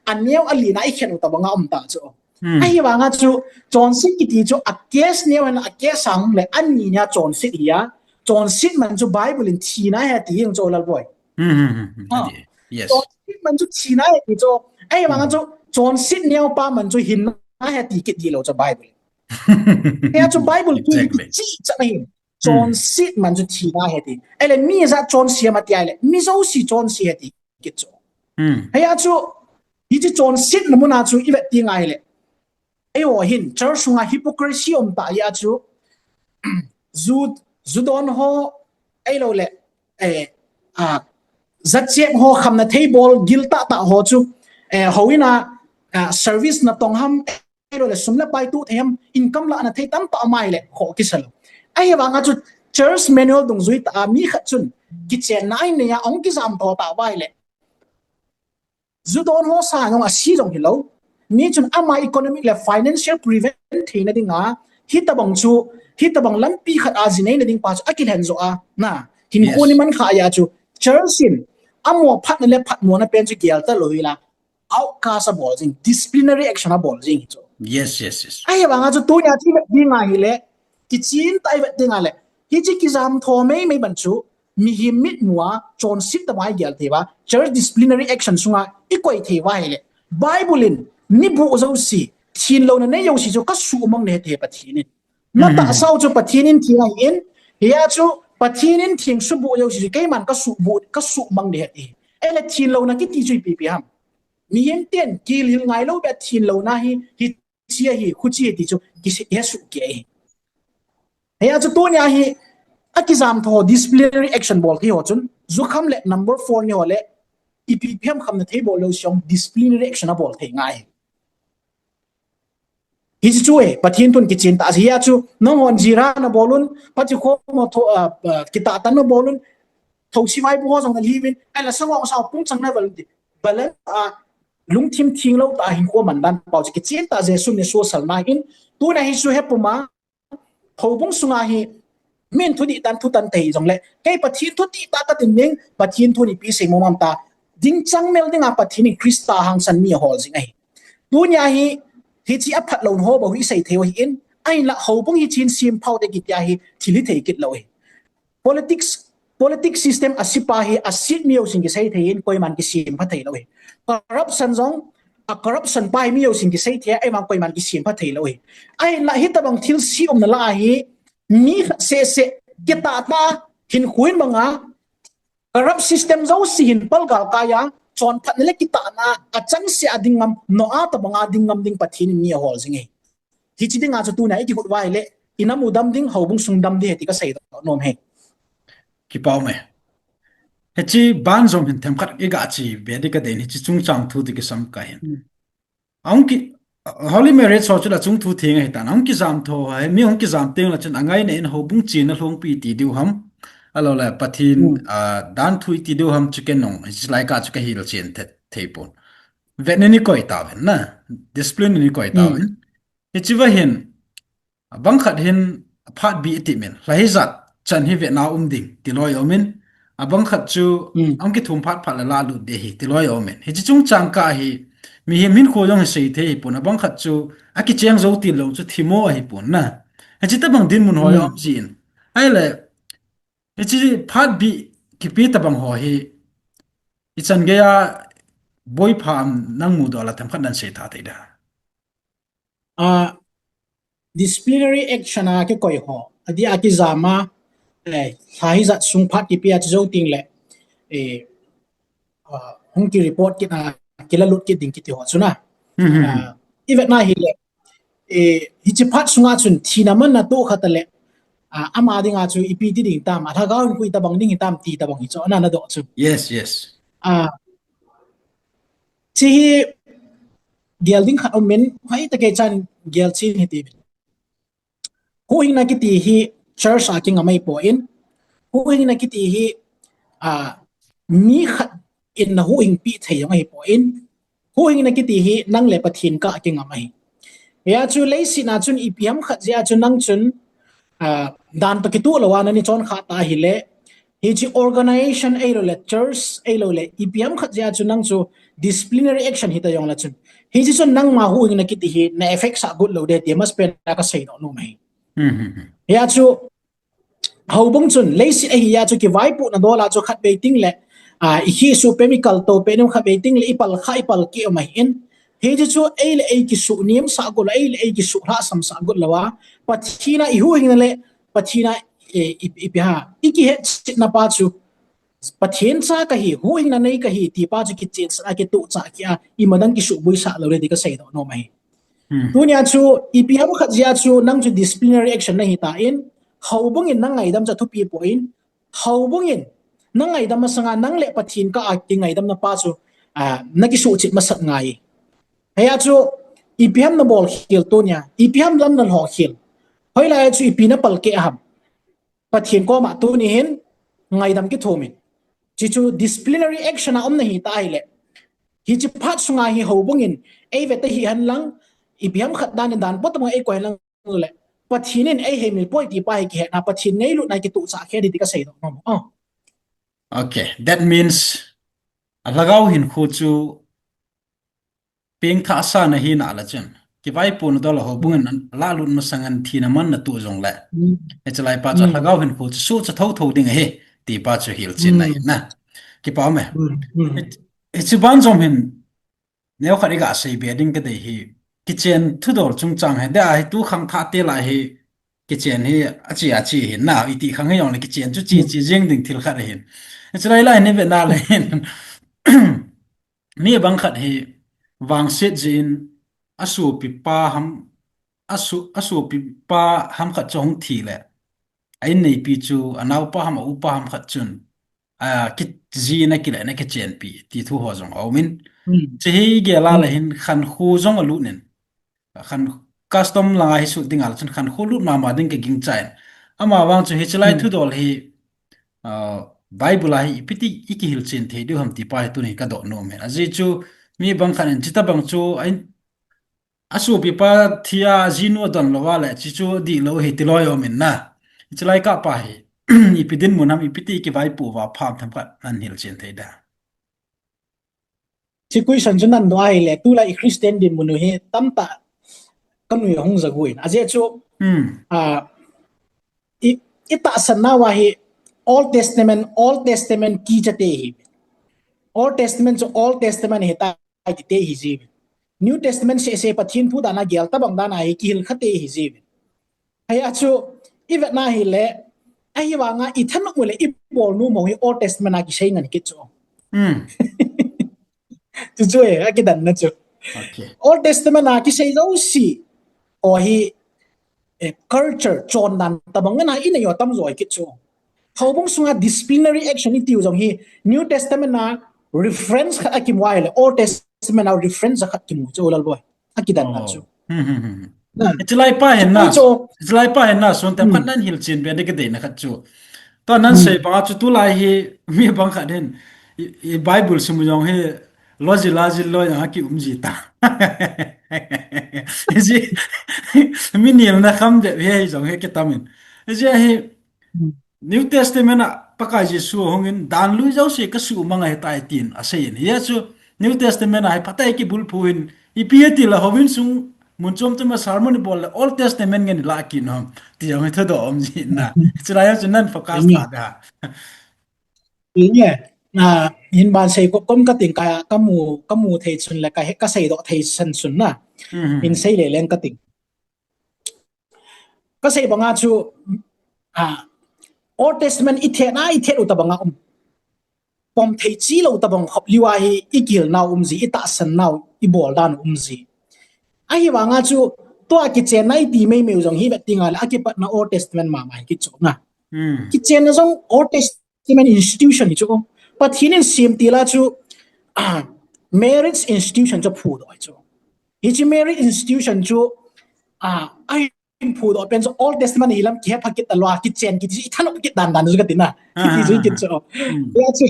aneo alen a ikhen u tobang a um ta chu. Ahivanga chu, chonset kiti chu a case neo ahin a case sang le ani nia chonset hi a, chonset man chu Bible in thina ahi ti jeng chu Lalboi. Chonset man chu thina ahi ti chu, ahivanga chu, chonset neo pa man chu hinna ahi ti kit hilou chu Bible. Hia chu Bible thu hi kichih chan ahi. Chonset man chu thina ahi ti. Ahile mi ijat chonse ham ati ahile, mi jouse chonse ahi ti kit chu. Hmm. Hia chu, hiche chonsetna muna chu i vet ding ahile, eiho hin church sunga hypocrisy um tah jeh a chu, ju, ju don ho, ahilou le, eh, ah, jachat ho, khamna thei bol gil tah tah ho chu, eh, houin a, ah, service natong ham, ahilou le sum le pai toh thei ham, income lahna thei tamtah um ahile, kho kisa lou. Ahivanga chu church manual dungjui tah a mi khat chun kichenna anei a, ahung kijam tho tah uva ahile, ju don ho sang jong ase jong hilou. Mi chun ama economic le financial prevent theina dinga, hitobang chu, hitobang lampi khat a ji neina ding pa chu akilhen jo a, na, hinkho ni man kha jeh a chu, church in, amo phatna le phatmona pen chu gel talou hila, outcast abol jing, disciplinary action abol jing hi chu. Yes, yes, yes. Ahivanga chu tunia chu i vet ding ahile, kichen tah a i vet ding ahile, hiche kijam tho mei mei ban chu, mihem mitmu a, chonset tah a i gel thei uva, church disciplinary action sunga i koi thei uva ahile, Bible in, ni buh jouse, thenlouna nei jouse chu kasuhmang nahi ati Pathen in. Na tahsa u chu Pathen in theng ahin, hia chu Pathen in theng subuh jouse chu keiman kasuhbuh, kasuhmang nahi ati. Ahile thenlouna kiti chu ipi ipi ham. Mihem ten, kilhil ngailou beh a thenlouna hi, hi Hiche hi, khuche hi ti chu, kihesoh kei ahi. Hia chu tunia hi, akijam tho disciplinary action bol thei ho chun, jukham le number four ni ho le, ipi ipi ham khamna thei bol lou song disciplinary action abol thei ngai. Hiche chu e, Pathen thun kichen tah jeh a chu, nanghon jira nabol un, Pathen khom ho tho, ah, ah, kitah tah nabol un, thosi vaipo ho jong nalhi uvin, ahile sangong sao pung chang naval un ti. Balance a, lungthim theng lou tah a hinkho man dan pau chu kichen tah Jesu in eisol na hin, tuna hi chu hepuma, houbung sunga hi, min thudih tan thutan tei jongle, kei Pathen thudih tah katin ding, Pathen thu in ipi sei mong mong ta, ding chang mel dinga Pathen in Christa hangsan mi ahol jing ahi. Tunia hi, hiche aphat lou ho bou hi sei thei u ahin, ahinla houbung hi chin sim phau te kitia hi, thil hithei kit lou ahi. Politics, politics system a sipa hi a sit mi jousen kisei thei in koiman kisem pha thei lou hi. Corruption jong, a corruption pa hi mi jousen kisei thei a, eima koiman kisem pha thei lou hi. Ahinla hitobang thil si umna lah a hi, mi khat seh seh, kitah tah, hinkho in banga, corrupt system jouse hin palgal kai a, chonphatna le kitahna, achangseh a ding ngam, Noah tobanga ding ngam ding Pathen in mi ahol jing ahi. Hiche dinga chu tuna i kihut uva ahile, i nam u dam ding, houbung sung dam ding ahi ti kasei doh nom e. Kipa um e. Hiche ban jong hin themkhat i ga che be ding kadei in hiche chungchang thu ti kisam ka hin. Hmm. Ahung ki, holy marriage ho chu la chung thu theng ahi tan. Ahung kijam tho ho hi, mi hung kijam teng le chun angaina in houbung chenna lhongpi ti diu ham. Ahilou le Pathen, hmm, ah, dan thu iti diu ham chu ken jong, hiche lai kah chu ka hilchen thei, thei pon. Vet ni ni koi tauvin na. Discipline ni koi tauvin. Hmm. Hiche va hin, abang khat hin phat bih iti min, lha hijat chan hi vetna um ding, ti loi um in, abang khat chu, hmm, ahung kithum phat phat le la lut ding ahi, ti loi um in. Hiche chungchang kah hi, mihem hinkho jong hi sei thei ahi pon, abang khat chu, akicheng jou til lou chu themmo ahi pon na. Hiche tobang dinmun ho, hmm, um jin. Ahile, hiche phat bih kipe tobang ho hi, ichan geiya boipha am nang mudoh a themkhat nan sei tha thei da. Ah, disciplinary action a kikoi ho, adeh a kijam a, eh, lha hijat sung phat kipe a chu jou teng le, eh, ah, hung ki report kit a, kila lut kit ding kiti ho chu na. Hmm, hmm, hmm. Ah, i vet na hile, eh, hiche phat sunga chun thina man natoh kha ta le, ah, ama dinga chu ipi ti ding tam, alhagao in koi tobang ding hitam ti tobang hi chu, ana nadoh chu. Yes, yes. Ah, hiche hi gel ding khat um in, hoitah kei chan gel chen hiti. Huhhingna kiti hi church a kingam ahi pon, huhhingna kiti hi, ah, mi khat in na huhhingpi thei jong ahi pon, huhhingna kiti hi nang le Pathen kah a kingam ahi. Hia chu leiset a chun ipi ham khat jeh a chu nang chun, ah, dan toh kitoh lou a nani chon kha ta ahile, hiche organization ahilou le, church ahilou le, ipi ham khat jeh a chu nang chu disciplinary action hita jong le chun, hiche chun nangma huhhingna kiti hi na effect sah got lou ding ti masapen a kasei doh nom ahi. Hmm, hmm, hmm. Hia chu, houbung chun, leiset ahi a chu kivaipohna dol a chu khat vei teng le, ah, i kisuh peh mi kal to peh nim khat vei teng le i pal kha, i pal keh um ahin. Hiche chu ei le ei kisuh niam sah got lou, ei le ei kisuh lhasam sah got lou a, Pathen a i huhhingna le, Pathen a eh, i, ipi ham, i kihetchetna pa chu, Pathen cha kahi, huhhingna nei kahi, ti pa chu kichen sah a kituh chah kia, imadang kisuhboi sah lou le ti kasei doh nom ahi. Hmm. Tunia chu, ipi ham khat jeh a chu, nang chu disciplinary action nahi tan, houbung in na ngaidam chu athupi poi, houbung in na ngaidam masanga nang le Pathen kah a kingaidamna pa chu, ah, na kisuhchet masat ngai. Hia chu, ipi ham na bol khel tunia, ipi ham lam na lho khel. Hoilai chu ipi na palkeh ham. Pathen koma tuni hin ngaidam kithum in. Hichu disciplinary action a um nahi ta ahile. Hiche phat sunga hi houbung in, ei ve ta hi hen lang, ipi ham khat dan in dan po tobang ei koi hen lang le. Pathen in ei heimil poi ti pa hi kihetna, Pathen ngailutna kituh chah khe di ti kasei doh nom. Oh. Okay, that means a lhagao hinkho chu pengthah sa nahi nalai chun. Kivaipohna dol a houbung in alah lut masang in thina man na tuh jong le. Mm. Hiche lai pa chu a lhagao hinkho chu suhcha thotho ding ahi, ti pa chu hilchen na in na. Kipa um e. Mm, mm. Hi, hiche ban jong hin, neo khat i gasei be ding kadei hi. Kichen thudol chungchang hi, dei a hi tu khangthah te lai hi, kichen hi, achi achi hin na, iti khang hi jong le kichen chu chi chi jing ding thil khat ahin. Hiche lai lai ni ve na le hin. Mi bang khat hi vangset jeh in asopipa ham, aso-, asopipa ham khat chu ahung thi le, a inneipi chu anaopa ham aupa ham khat chun, a, kijina kile na kichenpi ti thu ho jong aum in. Hmm. Hiche hi gel a le hin khankho jong alut in. Khan custom langa hi sut ding a le chun khankho lut mama ding kagingchan. Ama vang chu hiche lai thudol hi, ah, Bible a hi ipi ti i kihilchen thei diu ham ti pa hi tuni kadoh nom e. Ajeh chu mi bang khat in hitabang chu a in, asopipa thi a ajinu adon lou a le hiche chu dihlou ahi ti loi um in na. Hiche lai kah pa hi ipi dinmun ham, ipi ti i kivaipoh uva pha ham themkhat nan hilchen thei da. Hiche question chu nan doh ahile, tulai i Christian dinmun u hi tamtah kanui ahung jagu in. Ajeh chu, hmm, ah, i, i tahsan nauva hi Old Testament, Old Testament kicha te hi. Old Testament chu Old Testament ahitai ti te hi jiuvin. New Testament seh seh Pathen thu dan a gel tabang dan a hi kihil kha te hi jiuvin. Hia chu, i vet na hile, ahivanga i thanop u le i bol nom u hi Old Testament a kisei ngen kit chu. Hmm. Chu chu e, akidan na chu. Okay. Old Testament a kisei jouse, o hi, eh, culture, chondan, tabang ngen a i nei u atam jo kit chu. Houbung sunga disciplinary action i tiu jong hi, New Testament a reference khat akimu a hile, Old Testament a reference khat kimu chu Lalboi. Akidan na chu. Hmm, hmm, hmm, hmm. Na. Hiche lai pa hin na. Chu. Hiche lai pa hin na, sun te khat nan hilchen be ding kadei na khat chu. Tua nan sei bang a chu tulai hi mi bang khat hin. I, i Bible sim u jong hi logi logi loi jong a kium ji ta. Hiche mi nilna kham be hi jong hi kitam in. Hiche hi New Testament a Pakai Jesu ahung in dan lui jouse kasuhmang ahitai tin asei in. Hia chu New Testament a hi phatah a kibulphu in ipi ati le houin sung mun chom chom a sermon i bol le Old Testament ngen i lah kit nom ti jong hi thudoh um ji na. Hiche lai a chu nan focus ta da. Inge, na, hin ban sei kom kom kating ka, kamu, kamu thei chun le ka he, kasei doh thei san chun na. Hmm. Hin sei le leng kating. Kasei banga chu, ah, Old Testament i thet na, i thet u tabang a um. Pom thei chi lou tabang khop liu a hi i kihil nau um ji, i tahsan nau, i bol dan um ji. Ahivanga chu, tua kichen na i ti mei mei u jong hi vet ding a le, akipatna Old Testament mama hi kit chu na. Hmm. Kichen na jong Old Testament institution hi chu. Pathen in sem til a chu, ah, marriage institution chu phudoh hi chu. Hiche marriage institution chu, ah, a phudoh pen chu Old Testament hi lam kihe pha kit talou a, kichen kiti chu i thanop kit dan dan chu kati na. Kiti chu kit chu. Hmm. Hia chu,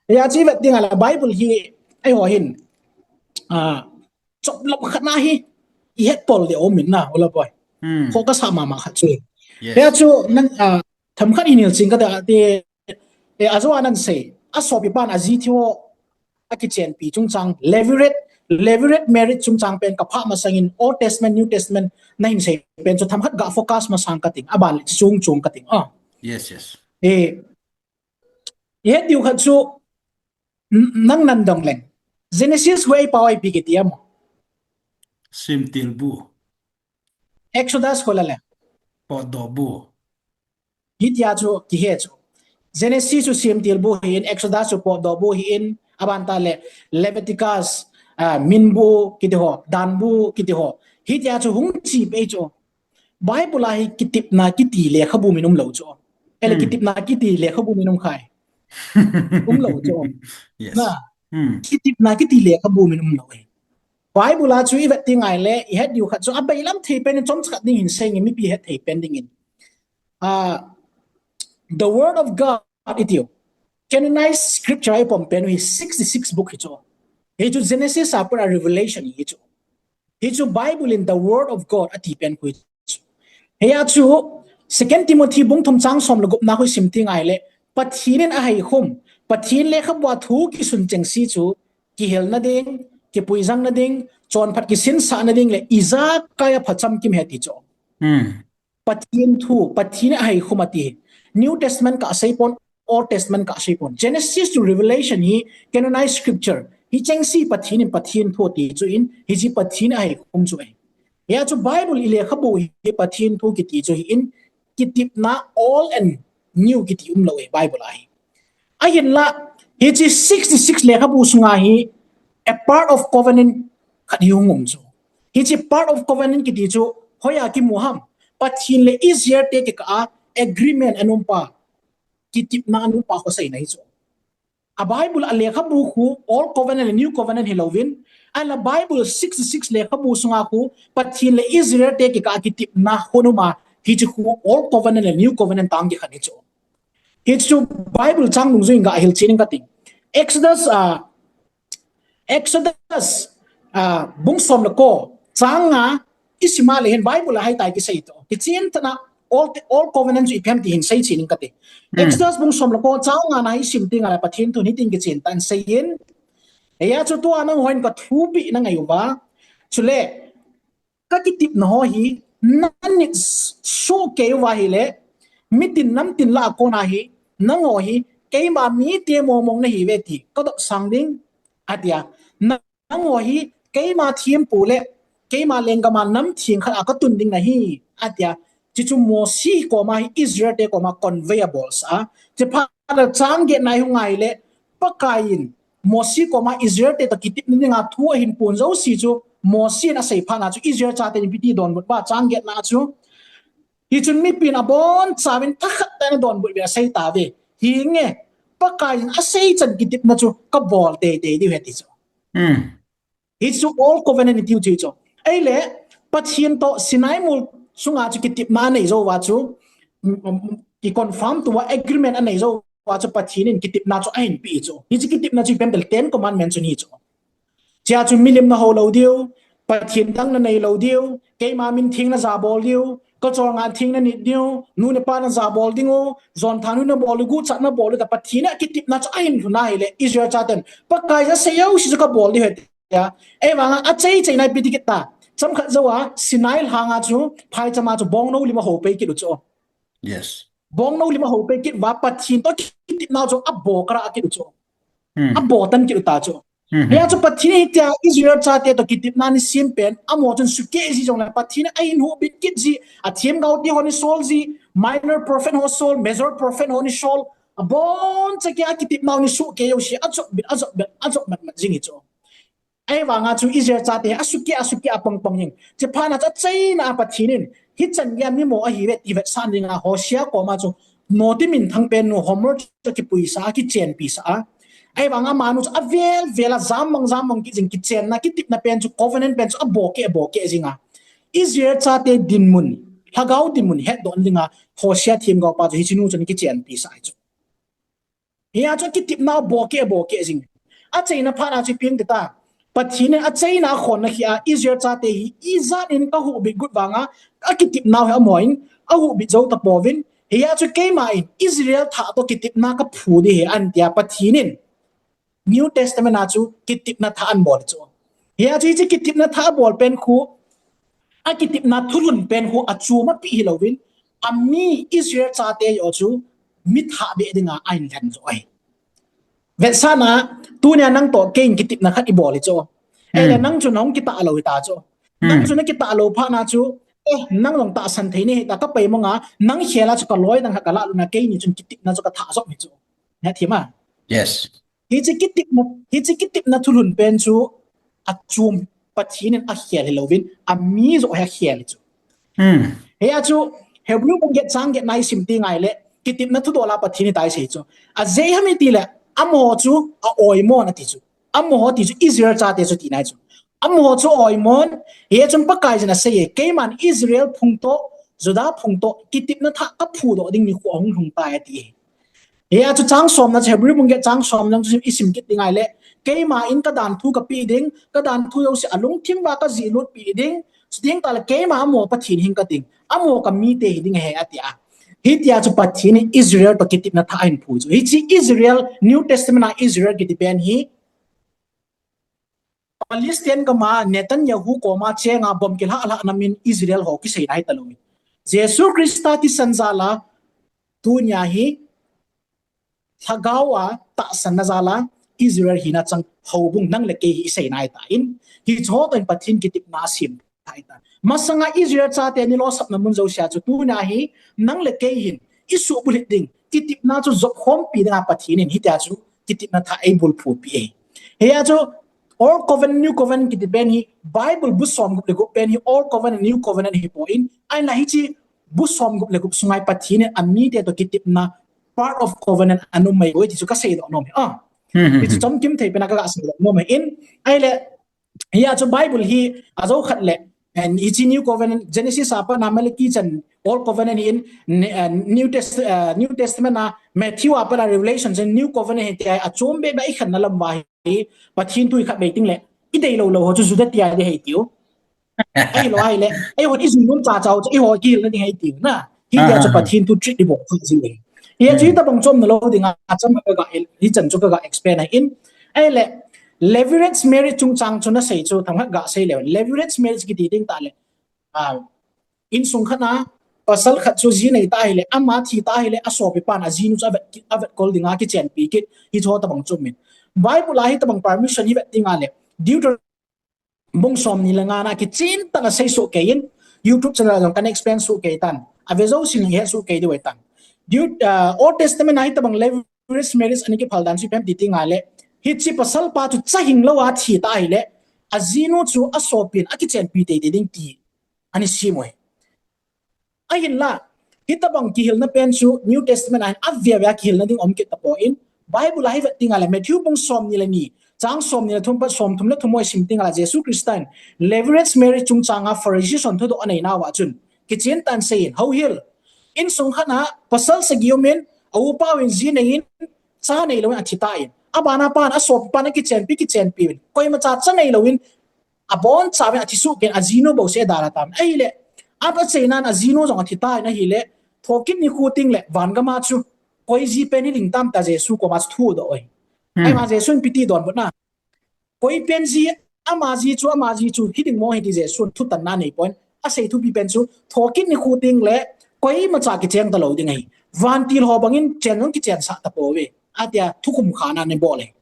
hia chu i vet ding a le Bible hi, eiho hin, ah, chop lop khat na hi, i het pol ding um in na, u Lalboi. Hmm. Kho kasa mama khat chu. Yes. Hia chu nan, ah, themkhat hin hilchen kate, eh, ajo a nan sei, asopipan aji thi ho, akichenpi chungchang, levirate, levirate marriage chungchang pen kaphah masang in Old Testament, New Testament, na hin sei pen chu themkhat ga focus masang kating, aban le chung chung kating. Ah. Yes, yes. Eh, i het diu khat chu, n-, nang nan dong leng. Genesis khu ei pao a ipi kiti ham? Semtil bu. Exodus khu la le. Potdoh bu. Hitia chu kihe chu. Genesis chu semtil bu hi in, Exodus chu potdoh bu hi in, aban tah le Leviticus, ah, min bu kiti ho, dan bu kiti ho. Hitia chu hung chi pei chu. Bible a hi kitepna kiti lekhabu min umlou chu. Ele kitepna kiti lekhabu min um khai. Umlou chu. Yes. Na. Kitepna kiti lekhabu min umlou e. Bible a chu i vet ti ngai le, i het diu khat chu abailam thei pen in chomcha khat ding hin sei nge mipi het thei pen ding in. Ah, the Word of God itiu. Canonized scripture a i pom pen u hi sixty-six book hi chu. Hi chu Genesis a pat a Revelation hi chu. Hi chu Bible in the Word of God ati pen khu hi chu. Hiya chu Second Timothy bung thum chang som le gup na khu sim ti ngai le, Pathen in ahei khum, Pathen lekhabu a thu kisun chengse chu, kihelna ding, kipuijangna ding, chonphat kisinsahna ding le ijakai a phacham kim ahi ti chu. Pathen thu, Pathen in ahei khum ati. New Testament kah sei pon, Old Testament kah sei pon. Genesis to Revelation hi canonized scripture. Hi chengse Pathen in Pathen thu ati chu in, hiche Pathen in ahei khum chu ahi. Hiya chu Bible i lekhabu hi Pathen thu kiti chu hi in, kitepna old and new kiti umlou e Bible a hi. Ahinla, hiche sixty-six lekhabu sunga hi, a part of covenant khat hi hung um chu. Hiche part of covenant kiti chu, hoiya kimu ham. Pathen le Israel te kikah a agreement ana um pa, kitepna ana um pa khu seina hi chu. A Bible a lekhabu khu Old Covenant le New Covenant hilouvin, ahinla Bible sixty-six lekhabu sunga khu Pathen le Israel te kikah a kitepna khu ana um a, hiche khu Old Covenant le New Covenant tang kikhen hi chu. Hichu Bible chang dungjuiyin gahil chen inge kati. Exodus, ah, Exodus, ah, bung som le ko, chang nga, i sim a le hin Bible a hitia kisei to. Kichen tah a Old, Old Covenant chu ipi ham ti hin sei chen inge kati. Exodus bung som le ko, chang nga na i sim ti ngai le Pathen thun hitin kichen tah in aseiyin. Hiya chu tua nangho hin kathupi nangai uva. Chule, kakitepna ho hi, nanit sohkei uva ahile, mitin namtin lah a kona hi, nangho hi, keima mite mongmong nahiuve ti, kadopsang ding, atia. Nangho hi, keima thempu le, keima lenggam a nam theng khat a katun ding nahi, atia. Chuchu Mosi koma hi, Israel te koma convey abolsa a. Chuphat le chang get na hi hung ngai le, Pakai in, Mosi koma Israel te toh kitepna dinga thu ahin pon jouse chu, Mosi in asei phat na chu Israel chate in ipi ti donbut uva chang get na chu. Hichun mipin abonchauvin thakhat tah in adonbut uva asei tauve. Hinge, Pakai in asei chan kitepna chu kabol teitei diu ahi ti chu. Hichu Old Covenant itiu chu chu. Ahile, Pathen toh Sinai mol sunga chu kitepna anei jou uva chu, um, um, i confirm tou uva agreement anei jou uva chu Pathen in kitepna chu ahin peh chu. Hiche kitepna chu ipi ham itile Ten Commandment chu ahi chu. Chea chu milim nahou lou diu, Pathen dang nanei lou diu, keima min theng najabol diu, kacholngah theng nanit diu, nu le pa najabol diu, jonthanu nabol diu, guchat nabol diu, tia Pathen in akitepna chu ahin lhun ahile, Israel chaten, Pakai in asei jouse chu kabol diu ahi. Ahivanga achaichaina ipi ti kit ta. Chomkhat jouva, Sinai lhanga chu, phaichama chu bongnou lim ahou pei kit u chu. Yes. Bongnou lim ahou pei kit uva, Pathen toh kitepna chu abol kara kit u chu. Abol tan kit u ta chu. Hia chu Pathen in hitia Israel chate toh kitepna anei sem pen, amaho chun sukeh ji jongle Pathen in ahin huhbit kit ji, athemgao te ho ana sol ji, minor prophet ho sol, major prophet ho ana sol, aboncha kia kitepna ana sukeh jouse, ajopbit, ajopbit, ajopbit, mat jing hi chu. Ahivanga chu Israel chate asukeh, asukeh apangpang jing. Chuphat na chu achaina a Pathen in, hichan geiya mimo ahiuve ti vetsah dinga Hosea koma chu, noti minthang pen nu Gomer chu kipuisa a, kichenpisa a. Ahivanga amanu chu avel vel a jammang jammang kit jing, kichenna, kitepna pen chu, covenant pen chu abokeh, abokeh jinga. Israel chate dinmun, lhagao dinmun hetdoh dinga Hosea themgao pa chu hiche nu chun kichenpisa ahi chu. Hia chu kitepna bokeh, bokeh jing. Achaina phat na chu ipi ham ti ta. Pathen in achaina akhonna khi a Israel chate hi ijat in kahuhbit got vanga, akitepnau hi amahon ahuhbit jou tapouvin. Hia chu keima in Israel thah toh kitepna kaphu ding ahi ahin tia Pathen in New Testament a chu kitepna thah ahin bol chu. Hia chu hiche kitepna thah abol pen khu, akitepna thulhun pen khu achom api hilouvin, ami Israel chate joh chu mi thah beh dinga ahin lhen joh ahi. Vetsahna, tunia nang toh kei in kitepna khat ibol hi chu. Ahile nang chu nahung kitah lou hita chu. Nang chu nakitah lou phat na chu, nang jong tahsan thei nahi ta, ka pai mong a, nang khel a chu ka loi dang kha ka lah luna, keini chun kitepna chu ka thah jop hi chu. Nahet thei ma? Yes. Hiche kitepna, hiche kitepna thulhun pen chu achom Pathen in akhel hilouvin, ami joh hi akhel hi chu. Hmm. Hia chu Hebrew bung get chang get na isim teng ahile, kitepna thudol a Pathen in hitia asei chu. Ajeh ham itile, amaho chu a-oimon ati chu. Amaho ti chu Israel chate chu tina chu. Amaho chu oimon, hia chun Pakaiyin asei e, keiman Israel phung toh, Judah phung toh, kitepna thah kaphudoh ding nikho ahung lhung tai ati e. Hia chu chang somna chu, Hebrew bung get chang somna chu isim kit teng ahile, keima in ka danthu kapeh ding, ka danthu jouse alungthim uva kajih lutpeh ding, chuteng tahle keima amaho Pathen hing kading, amaho ka mite hiding ahi ati a. Hitia chu Pathen in Israel toh kitepna thah ahin phu chu. Hiche Israel, New Testament a Israel kiti pen hi, Palestine gam a Netanyahu koma chenga bomb kilhah lhah namin Israel ho kiseina ahi talou. Jesu Christa thisan jal a tunia hi lhagao a tahsanna jal a Israel hina chang houbung nang le kei hi iseina ahitan, hicheho toh hin Pathen kitepna asem ahitan. Masanga Israel chate ni losapna mun jousea chu tunia hi nang le kei hin isuhbulhit ding, kitepna chu jopkhompi dinga Pathen in hitia chu kitepna thah eibulphupi e. Hia chu Old Covenant, New Covenant kiti pen hi, Bible bu somgup le gup pen hi Old Covenant, New Covenant ahipoi, ahinla hiche bu somgup le gup sunga Pathen in amite toh kitepna, part of covenant, anum mai boi ti chu kaseidoh nom e. Ah. Hichu chomkim thei pen a kaga seidoh nom e in. Ahile, hia chu Bible hi ajou khat le, hiche New Covenant, Genesis a pat a Malachi chan Old Covenant hin, New Test-, New Testament a Matthew a pat a Revelation chan New Covenant hi tia achom bebe ikhenna lam uva hi, Pathen thu ikhat bei tengle, ideilou lou ho chu Juda tia ding ahi tiu. Ahilou ahile, eihon ijui nom chacha u chu eiho kihilna ding ahi tiu na. Hitia chu Pathen thu treat ibol kha ji le. Hia chu hitobang chomna lou dinga, acham kaga, hichan chu kaga explain ahin. Ahile, levirate marriage chungchang chu nasei chu themkhat gasei leu. Levirate marriage kiti ding tahle, insung khat a pasal khat chu ji nei ta ahile, ama thi ta ahile, asopipan ajinu chu avet, avetkol dinga kichenpi kit, hicheho tobang chu umin. Bible a hitobang permission hi vet tengle, Deuteronomy bung somni le nga na kichen tah a seisoh kei in, YouTube channel a jong kana explain soh kei tan, ave jouse in ihet soh kei diu ahitan. Old Testament a hitobang levirate marriage ana kiphal dan chu ipi ham ti tengle, hiche pasalpa chu cha hinglou a thi ta ahile, ajinu chu asopin akichenpi teitei ding ti ana sem u ahi. Ahinla, hitobang kihilna pen chu New Testament a hin ave ave a kihilna ding um kit tapon, Bible a hi vet tengle Matthew bung somni le ni, chang somni le thum pat somthum le thum ho isim tengle Jesu Christa in levirate marriage chungchang a Pharisee hon thudoh anei nauva chun, kichen tah in asei in, houhil, insung khat a pasal sagi umin, a upa uvin ji nei in, cha neilouvin athi tan, abana pan, asopipan akichenpi, kichenpi uvin, koimacha cha neilouvin, abonchauvin athi soh kei in, ajinu bouseh adalha tan. Ahile, achaina in ajinu jong athi tan ahile, thokit nikho tengle van gam a chu koi ji pen hiding tam tia Jesu koma chu thudoh u ahi. Ahivang Jesu in ipi ti donbut na, koi pen ji, ama ji chu, ama ji chu hiding mong ahi ti Jesun thutanna aneipon, asei thupi pen chu thokit nikho tengle koimacha kicheng talou ding ahi. Vantil ho bangin chen jong kichensah tapouve, atia thukhum khana anabol e.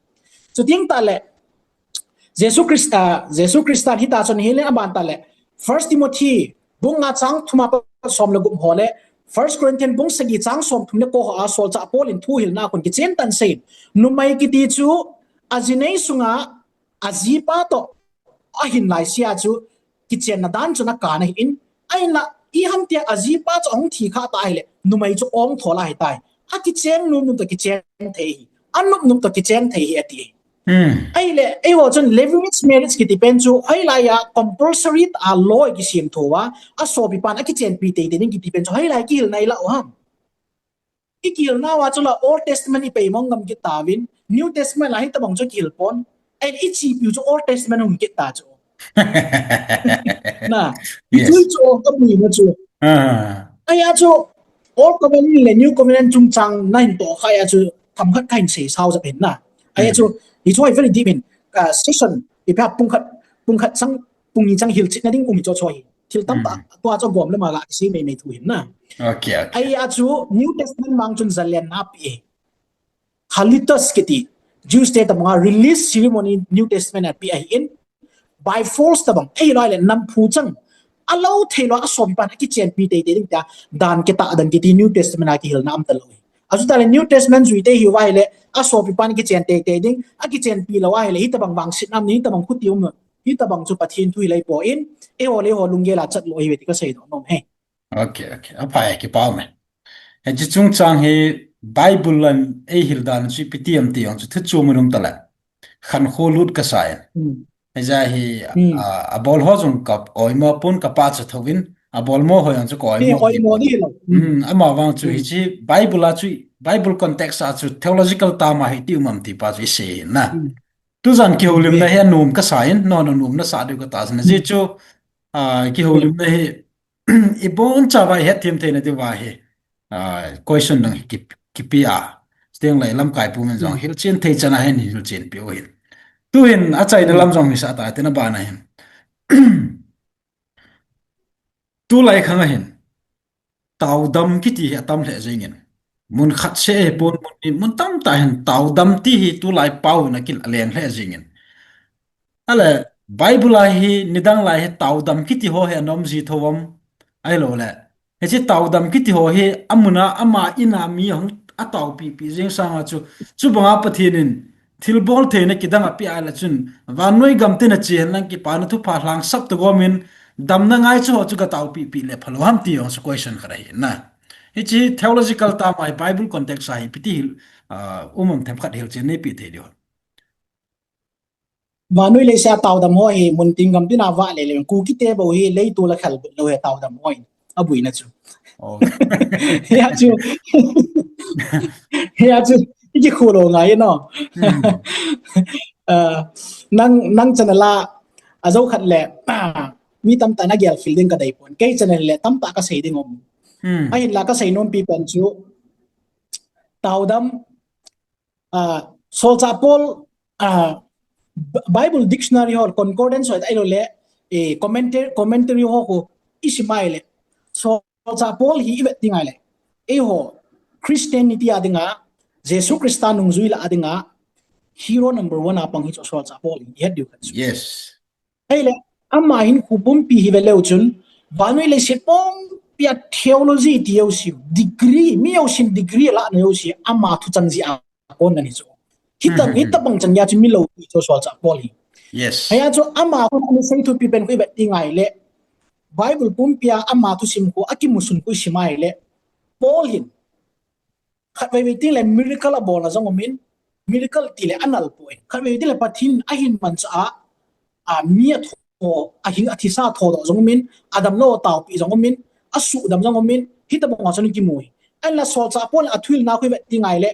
Chuteng tahle, Jesu Christa, Jesu Christa in hitia chun ahile, aban tahle, First Timothy bung nga chang thum a pat som le gup ho le, First Corinthians bung sagi chang somthum le ko ho a solchah Paul in thuhilna a kon kichen tah in asei in, numei kiti chu aji nei sunga ajipa toh ahin laisea chu kichenna dan chun akan ahin, ahinla, iham tia ajipa chu ahung thi kha ta ahile, numei chu ongthol ahitai. Akicheng nopnop toh kicheng thei hi, anopnop toh kicheng thei hi ati. Ahile, eiho chun levirate marriage kiti pen chu hoilai a compulsory tah a law kisem thou va, asopipan akichenpi teitei ding kiti pen chu hoilai kihilna ilah u ham? Ikihilnauva chule Old Testament ipeimong ngam kit tauvin, New Testament a hitobang chu kihil pon. Ahile ichepiu chu Old Testament hung kit ta chu. Na, hichu chu kamuina chu. Ahia chu Old Covenant le New Covenant chungchang nahin tohkhah a chu themkhat kahin seisao jep in na. Ahia chu, hichu hi very deep in, session ipi ham, pung khat, pung khat chang, pung ni chang hilchetna ding um hi chu chu hi. Thil tamtah tua chu agom le amaga kisei meimei thu hin na. Ahia chu New Testament mang chun zalenna apeh e. Halitus kiti, Jews te tobanga release ceremony New Testament a apeh ahin, by force tobang, ahiloule namphu chang, alou thei lou a sopipan akichenpi teitei ding tia dan kitah dan kiti New Testament a kihilna um talou hi. Achutah le New Testament jui te hiuva ahile asopipan kichen teitei ding, akichenpi lou ahile hitabang vangsetna um, hitabang khuti um, hitabang chu Pathen thu hilai poi, eiho le eiho lunggel a chat lou ahi ve ti kasei nom e. Okay, okay. Aphai, kipah e. Hiche chungchang hi Bible in eihil dan chu ipi ti ham ti jong chu thu chom um talou. Khankho lut kasa in. Hmm. Hijeh a hi, hmm, a, abol ho jong ka oimo pon, ka pachat thou vin, abolmo ho jong chu ka oimo, oimo ni lou. Hmm. Hmm, amavang chu, hmm, hiche Bible a chu, Bible context a chu theological term a hi ti um am ti pa chu isei in na. Hmm. Tujan kihoulimna, hmm, hi anom kasa in, nangho nanom nasah diu katahsan. Hmm. Hijeh chu, a, kihoulimna hi, ibonchauva ihet them theina diuva hi, a, question dang hi ki, kipe a. Chuteng le lamkai pu min jong, hmm, hilchen thei chan a hin hilchen peh u hin. Tuhin achaina, hmm, lam jong hisah ta, tina bana hin. Tulai khang a hin, taodam kiti hi atam lheh jeng in. Mun khat seh hi pon, mun ni, mun tamtah hin taodam ti hi tulai pao in akilen lheh jeng in. Ahile, Bible a hi nidang lai hi taodam kiti ho hi ana um ji thou am, ahilou le. Hiche taodam kiti ho hi amun a, ama in a mi ahung ataopipi jeng sang a chu, chubang a Pathen in thilbol theina kidang apeh a le chun, vannoi gam tin ache hen lang kipana thupha lhangsap toh gom in, damna ngaicha ho chu gataopipi le phalou ham ti jong chu question khat ahi na. Hiche theological term a hi Bible context a hi ipi ti hil, ah, um am themkhat hilchen neipe thei diu ham. Vannoi leiset a taodam ho hi mun tin gam tin a vah le le, Kuki te bou hi leitol a khelbut lou hi taodam ho hi abuina chu. Oh. Hia chu. Hia chu. Iki khulo ngai no. Hmm. Ah, nang, nang channel a, ajou khat le, ah, mi tamtah in agel khel ding kadei pon. Kei channel le tamtah kasei ding um. Hmm. Ahinla kasei nompi pen chu, taodam, ah, Solchah Paul, ah, B-, Bible dictionary ho, concordance ho, ahilou le, eh, commenta-, commentary ho khu isim a ahile, Solchah Paul hi ivet ding a ahile, eiho Christianity a dinga, Jesu Christa nungjui lah a dinga, hero number one a pang hi chu Solchah Paul hi, ihet diu khat chu. Yes. Ahile, ama hinkho pumpi hi ve leu chun, vannoi leiset pumpi a theology ti jouse, degree, mi jousen degree alahna jouse, ama thuchang jeh a kon ahi chu. Hitabang, hmm, hmm, hmm, hitabang chan geiya chu mi loupi chu Solchah Paul hi. Yes. Hia chu ama kon ana sei thupi pen khu ivet ding a ahile, Bible pumpi a ama thusim khu, akimusun khu isim a ahile, Paul hin, khatvei vei tin le miracle abolna jong umin, miracle ti le anal poi. Khatvei vei tin le Pathen ahin manchah a, a mi atho, ahin athisa thodoh jong umin, adamlou ataopi jong umin, asuhdam jong umin, hitabang a chun kimu hi. Ahinla Solchah Paul in athuhilna khu ivet ding a ahile,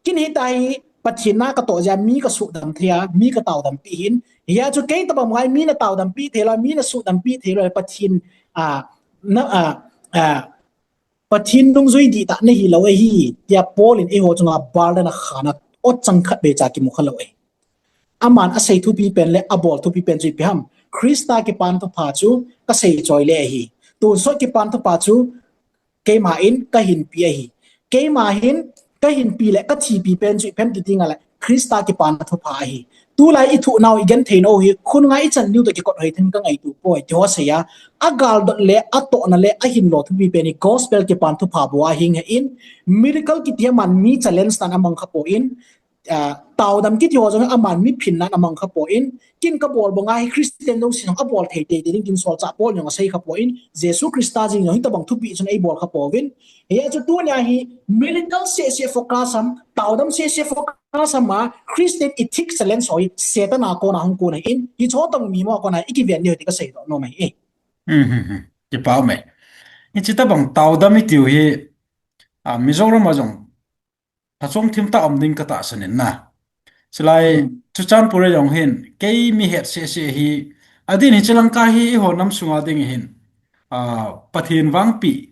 ken hitia hi Pathen na katoh jeh a mi kasuhdam thei a, mi kataodampi hin. Hia chu kei tabang ngai mi nataodampi thei lou, mi nasuhdampi thei lou, Pathen, a, na, a, a, Pathen nungjui dihtah nahi lou ahi, tia Paul in eiho chunga burden akhana, o chang khatvei cha kimu khalou ahi. Aman asei thupi pen le abol thupi pen chu ipi ham. Christa kipana thupha chu kasei choi le ahi. Tonsot kipana thupha chu keima in kahinpi ahi. Keima hin kahinpi le kathipi pen chu ipi ham ti ding a le Christa kipana thupha ahi. Tulai ithuh nau igenthei nau hi, khonunga ichan diu toh kikot hoi thei kangaito poi, ti ho asei a. Agaldot le, atohna le, ahinlo thupi pen hi, gospel kipana thupha bou a hing ahin, miracle kiti aman mi challenge nan amang khapon, ah, taodam kiti ho jong aman mi phin nan amang khapon, ken kabol banga hi Christian jousen abol thei teitei ding ken Solchah Paul jong asei khapon, Jesu Christa jeng jong hitabang thupi chun eibol khapouvin. Hia chu tunia hi miracle seh seh focus ham, taodam seh seh focus ham a Christian ethics challenge ho hi Satan a kona hung kon ahin, hiche ho tobang mi mo a kona ikiven diu ti kasei doh nom ahi e. Hmm, hmm, hmm. Kipah e. Hiche tabang taodam itiu hi, a, Mizoram a jong phachom thim tah um ding katahsan in na. Chulai, hmm, Churachandpur a jong hin, kei mi het seh seh hi, adin hiche lang ka hi eiho nam sunga ding hin, a, Pathen vangpeh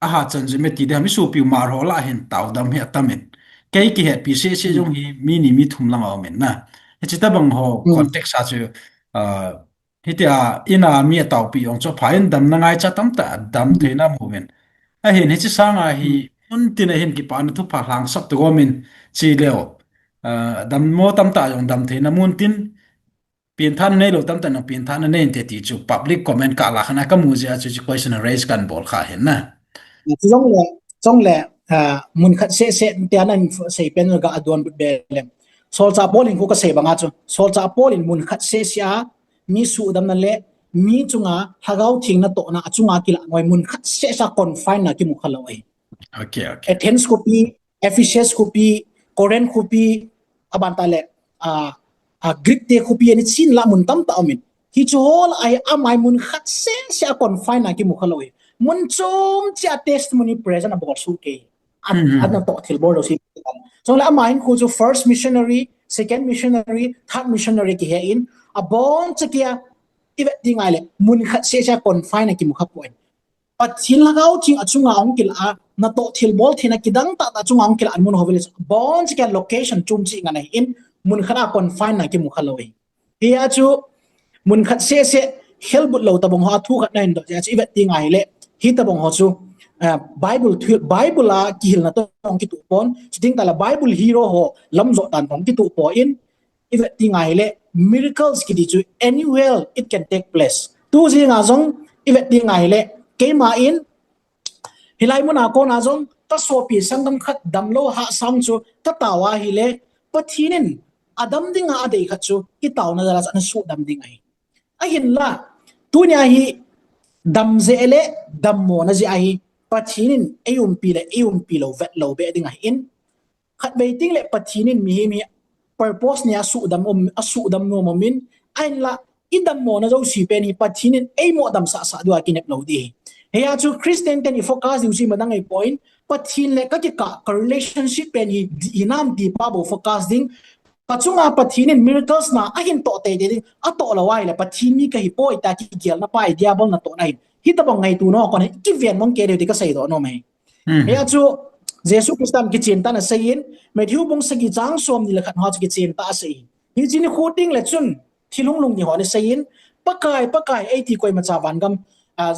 ahachan jeh me ti ding ham, isopiu Hmar ho lah hin taodam hi atam in. Kei kihetpi seh seh, hmm, jong hi mi ni mi thum lang aumin na. Hiche tabang ho, hmm, context a chu, a, hitia in a mi ataopi jong chu apha in damna ngaicha tamtah dam, hmm, theina amu in. Ahin hiche sanga hi, hmm, mun tin a hin kipana thupha lhangsap toh gom in chi leu. A, dammo tamtah jong dam theina mun tin, Pengthah nei lou tamtah in pengthah nei inte ti chu public comment kah lah khan a kamu jeh a chu, chu question raise kahin bol kha hin na. Chu jong le, jong le, ah, mun khat seh seh te anan sei pen ga adonbut be leng. Solchah Paul in khu kasei banga chu, Solchah Paul in mun khat seh seh a mi suhdamna le mi chunga Lhagao Theng natohna achunga kilah ngai mun khat seh seh a confine na kimu kha lou ahi. Okay, okay. Athens khopi, Ephesus khopi, Corinth khopi, aban tah le, ah, ah, Greek te khopi ani chin lah mun tamtah umin. Hichu ho lah a hi amai mun khat seh seh a confine na kimu kha lou ahi. Mun chom cheh a testimony present abol soh kei. An, hmm, an natoh thilbol lou si. Chule amai in khu chu first missionary, second missionary, third missionary kihe in, abon cheh kei a, i vet ding ahile, mun khat seh seh a confine na kimu kha poi. Pathen Lhagao Theng achunga hung kilah a, natoh thilbol theina kidang tah tah chunga hung kilah a mun ho village. Bon cheh kei a location chom cheh ngan ahin, mun khat a confine na kimu kha lou ahi. Hia chu, mun khat seh seh, helbut lou tabang ho a thu khat nahin doh, hia chu i vet ding ahile, hitabang ho chu, ah, Bible thu, Bible a kihilna toh hung kituh pon, chuting tah le Bible hero ho, lamjot dan hung kituh pon, i vet ding ahile, miracles kiti chu anywhere it can take place. Tu jing a jong, i vet ding ahile, keima in, hilai mun a kon a jong, ka sopi sanggam khat damlou hahsa chu, ka tao ahile, Pathen in, adam ding a adei khat chu, i taona jal a chu ana suhdam ding ahi. Ahinla, tunia hi, dam jeh le, dammo na jeh ahi, Pathen in, ei umpi le, ei umpi lou, vet lou be ding ahin, khatvei teng le Pathen in mihem hi purpose nei a suhdam um, a suhdam nom umin, ahinla i dammo na jouse pen hi Pathen in eimo damsah sah diu a kinep lou ding ahi. Hia chu Christian ten i focus diu chu imadang ahipoi, Pathen le ka kikah ka relationship pen hi di-, hinam ti pa bou focus ding. Ka chunga Pathen in miracles na ahin toh teitei ding, atoh lou ahile Pathen mi kahi poi tia kigelna pa hi diabol natohna ahin. Hitabang ngaito na ho kon hi kiven mong kei diu ti kasei doh nom ahi. Hmm. Hia chu Jesu Christa in kichen tah in asei in, Matthew bung sagi chang somni le khat ho chu kichen tah a asei. Hiche nikho teng le chun, thil hunglhung ni ho ana sei in, Pakai, Pakai, eiti koimacha vangam, ah,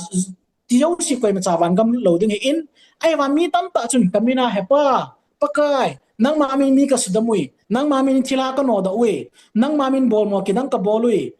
ti jouse koimacha vangam lut lou ding ahin, ahivang mi tamtah chun kamin a He Pa, Pakai, nangma min mi kasudam uve, nangma min thilha kanodoh uve, nangma min bolmo kidang kabol uve,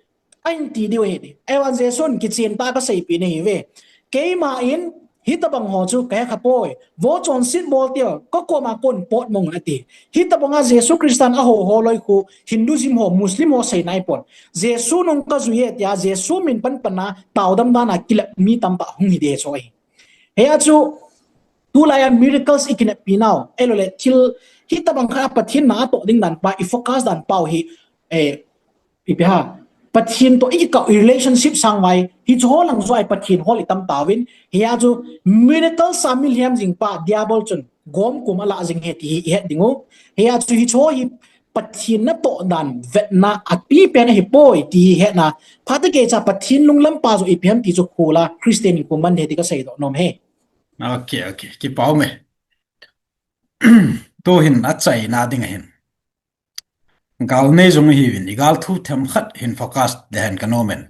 ahin ti diu ahi. Ahivang Jesun kichen tah a kaseipeh nahiuve. Keima in, hitabang ho chu kahe kha poi. Vo chonset bol teu, ka koma kon potmong un ati. Hitabang a Jesu Christan ahou ho loi khu, Hinduism ho, Muslim ho seina ahipon. Jesu nung kajui e tia, Jesu min panpan a, taodam dan a kilep mi tamtah hung hi deh chu ahi. Hia chu, tulai a miracles i kineppi nau, ahilou le thil, hitabang khat a Pathen na atoh ding dan pa, i focus dan pau hi, eh, ipi ham, Pathen toh i kikah u relationship sangvai, hichu ho lang joh a Pathen hol i tam tauvin, hia chu miracle sa mihem jing pa, diabol chun, gomkum alah jing ahi ti hi i het ding u. Hia chu hichu ho hi Pathen natoh dan vetna apipen ahipoi ti hi hetna. Phat a kei cha Pathen lunglam pa joh ipi ham ti chu khol a Christian in khu man ahi ti kasei doh nom e. Ok, ok. Kipa um e. Tuhin achaina ding ahin. Gal nei jong ihiuvin, i gal thu themkhat hin focus ding ahin kanom in.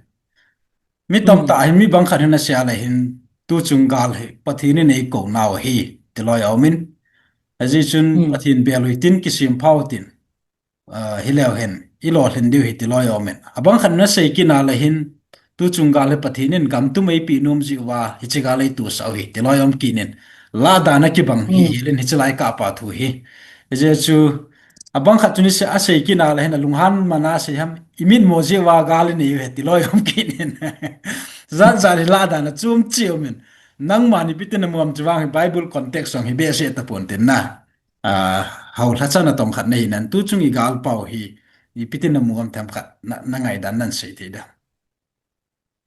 Mi tamtah hin, mi bangkhat hin asei a le hin, tuchung gal hi Pathen in eikou nau ahi, ti loi aumin. Ajeh chun Pathen bel u hitin kisem phau tin. Ah, hileu hen, i lolhin diu ahi ti loi aumin. Abangkhat in asei kit a le hin, tuchung gal hi Pathen in gam tum eipeh nom jeh uva, hiche gal eitohsah u ahi, ti loi aum kit in. Lah dan a kibang hi, hilin hiche lai kah pa thu hi. Hijeh chun, abangkhat chun asei, asei kit a le hin, alunghan man a asei ham, i mitmo jeh uva gal inei u ahi, ti loi aum kit in. Jat jat hi lah dan a chom cheh aumin. Nangman ipi tin namu ham chu vang hi Bible context jong hi behseh tapon tin na. Ah, hou lhacha natong khat nahi nan, tuchung i gal pau hi, ipi tin namu ham themkhat, na, na ngaidan nan sei thei dem.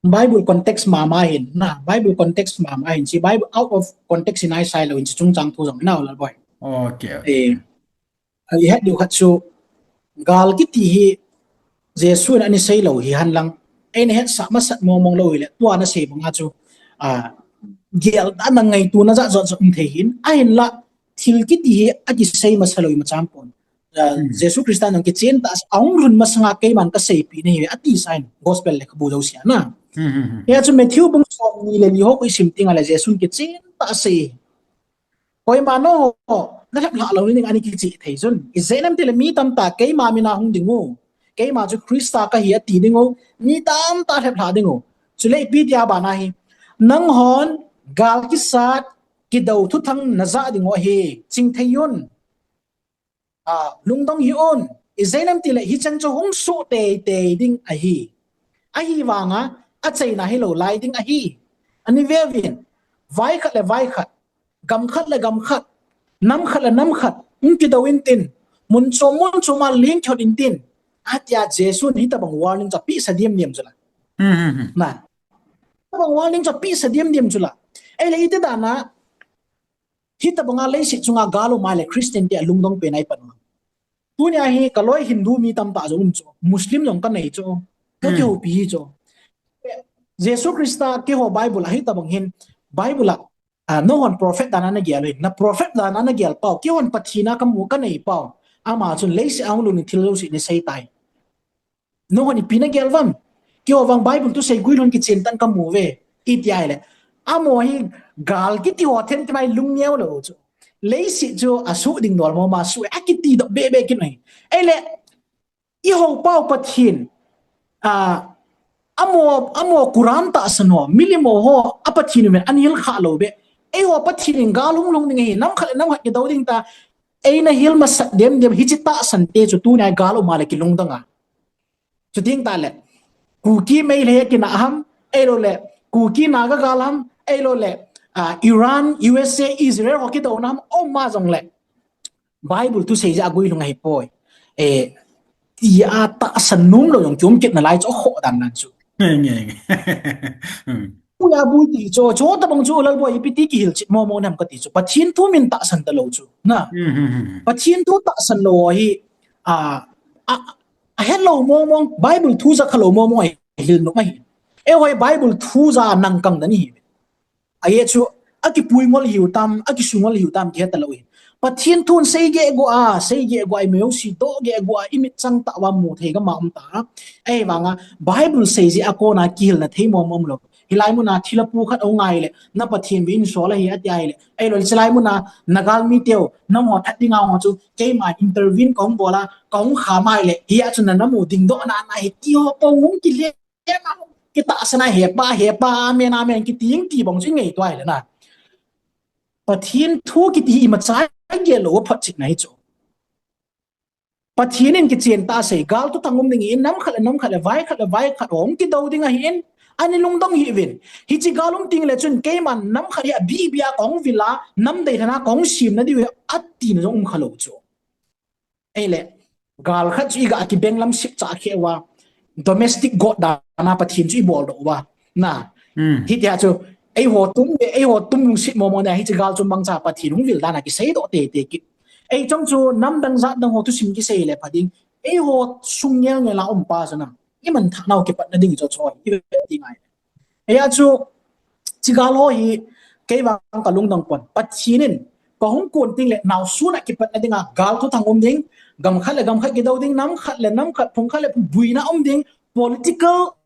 Bible context mama hin, na, Bible context mama hin, hiche Bible out of context in asei lou in hiche chungchang thu jong nau Lalboi. Ok, ok. Eh, i het diu khat chu, gal kiti hi, Jesu in ana sei lou hi henlang, eina hetsah masat mong mong lou hile, tua nasei banga chu, ah, gel dan a ngaitona jat jat jong um thei hin, ahinla, thil kiti hi akisei masa lou imacha pon. Ah, Jesu Christa in kichen tah a ahung lhun masanga keiman kaseipeh nahiuve ati sa in gospel lekhabu jouse a na. Hia chu Matthew bung somni le li ho khu isim teng a le Jesun kichen tah a asei. Koima nangho, nalhep lhah lou ding ahi kicheh thei chun. Ijeh inem itile mi tamtah keima min a hung ding u. Keima chu Krista kahi ati ding u, mi tamtah lhep lha ding u. Chule ipi tia bana hi. Nanghon gal kisat, kidou thuthang najah ding u ahi. Chingthei un. A, lungdong hih un. Ijeh inem itile hichan chu hung soh teitei ding ahi. Ahivanga, achaina hilou lai ding ahi. Ani veuvin, vai khat le vai khat, gam khat le gam khat, nam khat le nam khat, hung kidou intin, mun chom mun choma ling thot intin, atia Jesun hitobang warning chu apeh sa diam diam chu la. Na. Hitobang warning chu apeh sa diam diam chu la. Ahile iti dana, hitobanga leiset chunga gal um a le Christian te alungdong pen a ipan u. Tunia hi kaloi Hindu mi tamtah jong um chu, Muslim jong kanei chu, kakihoupi hi chu. Jesu Christa keiho Bible a hitobang hin, Bible a, a, nanghon prophet dana nagel u hin, na prophet dana nagel pau, keihon Pathen a kamu kanei pau. Ama chun leiset a hung lhung thil jouse nasei tai. Nanghon ipi nagel uvem? Keiho vang Bible thusei guilhun kichen tan kamu uve. Iti ahile, amaho hi gal kiti ho themthem a ilung neo lou chu. Leiset chu asuh ding dol mama suh e, akiti doh bebe kit u ahi. Ahile, ihou pau Pathen, a, amaho, amaho Quran tahsan ho, milim ho, a Pathen uvin ana hil kha lou beh. Eiho Pathen in gal hung lhung ding ahi, nam khat le nam khat kidou ding ta, eina hil masat dem dem hiche tahsan te chu tunia gal um a le kilungdong a. Chuteng tale, Kuki Meitei kinah ham, ahilouleh, Kuki Naga gal ham, ahilouleh, a, Iran, U S A, Israel ho kidouna ham, um ma jongle, Bible thusei jeh a guilhung ahipoi. E, tia tahsan nom lou jong kium kit nalai chu, akhoh dan dan chu. Nge, nge, nge. Hmm. Puya bui ti chu, chutobang chu, Lalboi, ipi ti kihil chit momo nam kati chu. Pathen thu min tahsan talou chu. Na. Hmm, hmm, hmm, hmm. Pathen thu tahsan lou hi, a, a, ahelou mong mong, Bible thu ja khalou mong mong, ahil nom ahi. Eiho hi Bible thu ja nang kang dan ihi. Ajeh chu, akipui ngol hiu tam, akisu ngol hiu tam, kihe talou hi. Pathen thun sei geh go a, sei geh go a, imeu si doh geh go a, imit chang tah uva mu thei gam a um ta. Ahivanga, Bible sei jeh a kona kihilna thei mong mong lou. Hilai muna thilha pu khat ahung ngai le, na Pathen vin sol ahi ati ahile. Ahilou le, chulai muna, na galmi teu, nangho that dinga ho chu, keima intervene kahung bol a, kahung kham ahile, hia chu na namu dingdoh na na hi ti ho po hung kile, ema, kitahsan a hepa, hepa, amen, amen, kiti ing ti bang chu ingaito ahile na. Pathen thu kiti hi imacha gel lou a photchetna hi chu. Pathen in kichen tah a asei, gal thuthang um ding ahin, nam khat le nam khat le, vai khat le vai khat, hung kidou ding ahin, ani lungdong hih uvin. Hiche gal um teng le chun, keiman nam khat hi abih bih a kahung vil a, nam deilhen a kahung semna diu ahi, atina jong um khalou chu. Ahile, gal khat chu iga kibeng lam sip cha khe uva, domestic God dan a Pathen chu ibol doh uva. Na. Hmm. Hitia chu, eiho tum, eiho tum lungset momo na, hiche gal chu mangcha Pathen hung vil dan a kisei doh teitei kit. Ei chong chu nam dang jat dang ho thusim kisei le pha ding. Eiho sung ngel ngel a um pa chu na. Iman thah nau kipatna ding chu chu. Ive ti ngai. Hia chu, hiche gal ho hi, kei vang kalungdong pon. Pathen in, kahung kon teng le, naosun a kipatna dinga, gal thuthang um ding, gam khat le gam khat kidou ding, nam khat le nam khat, phung khat le phung buina um ding, political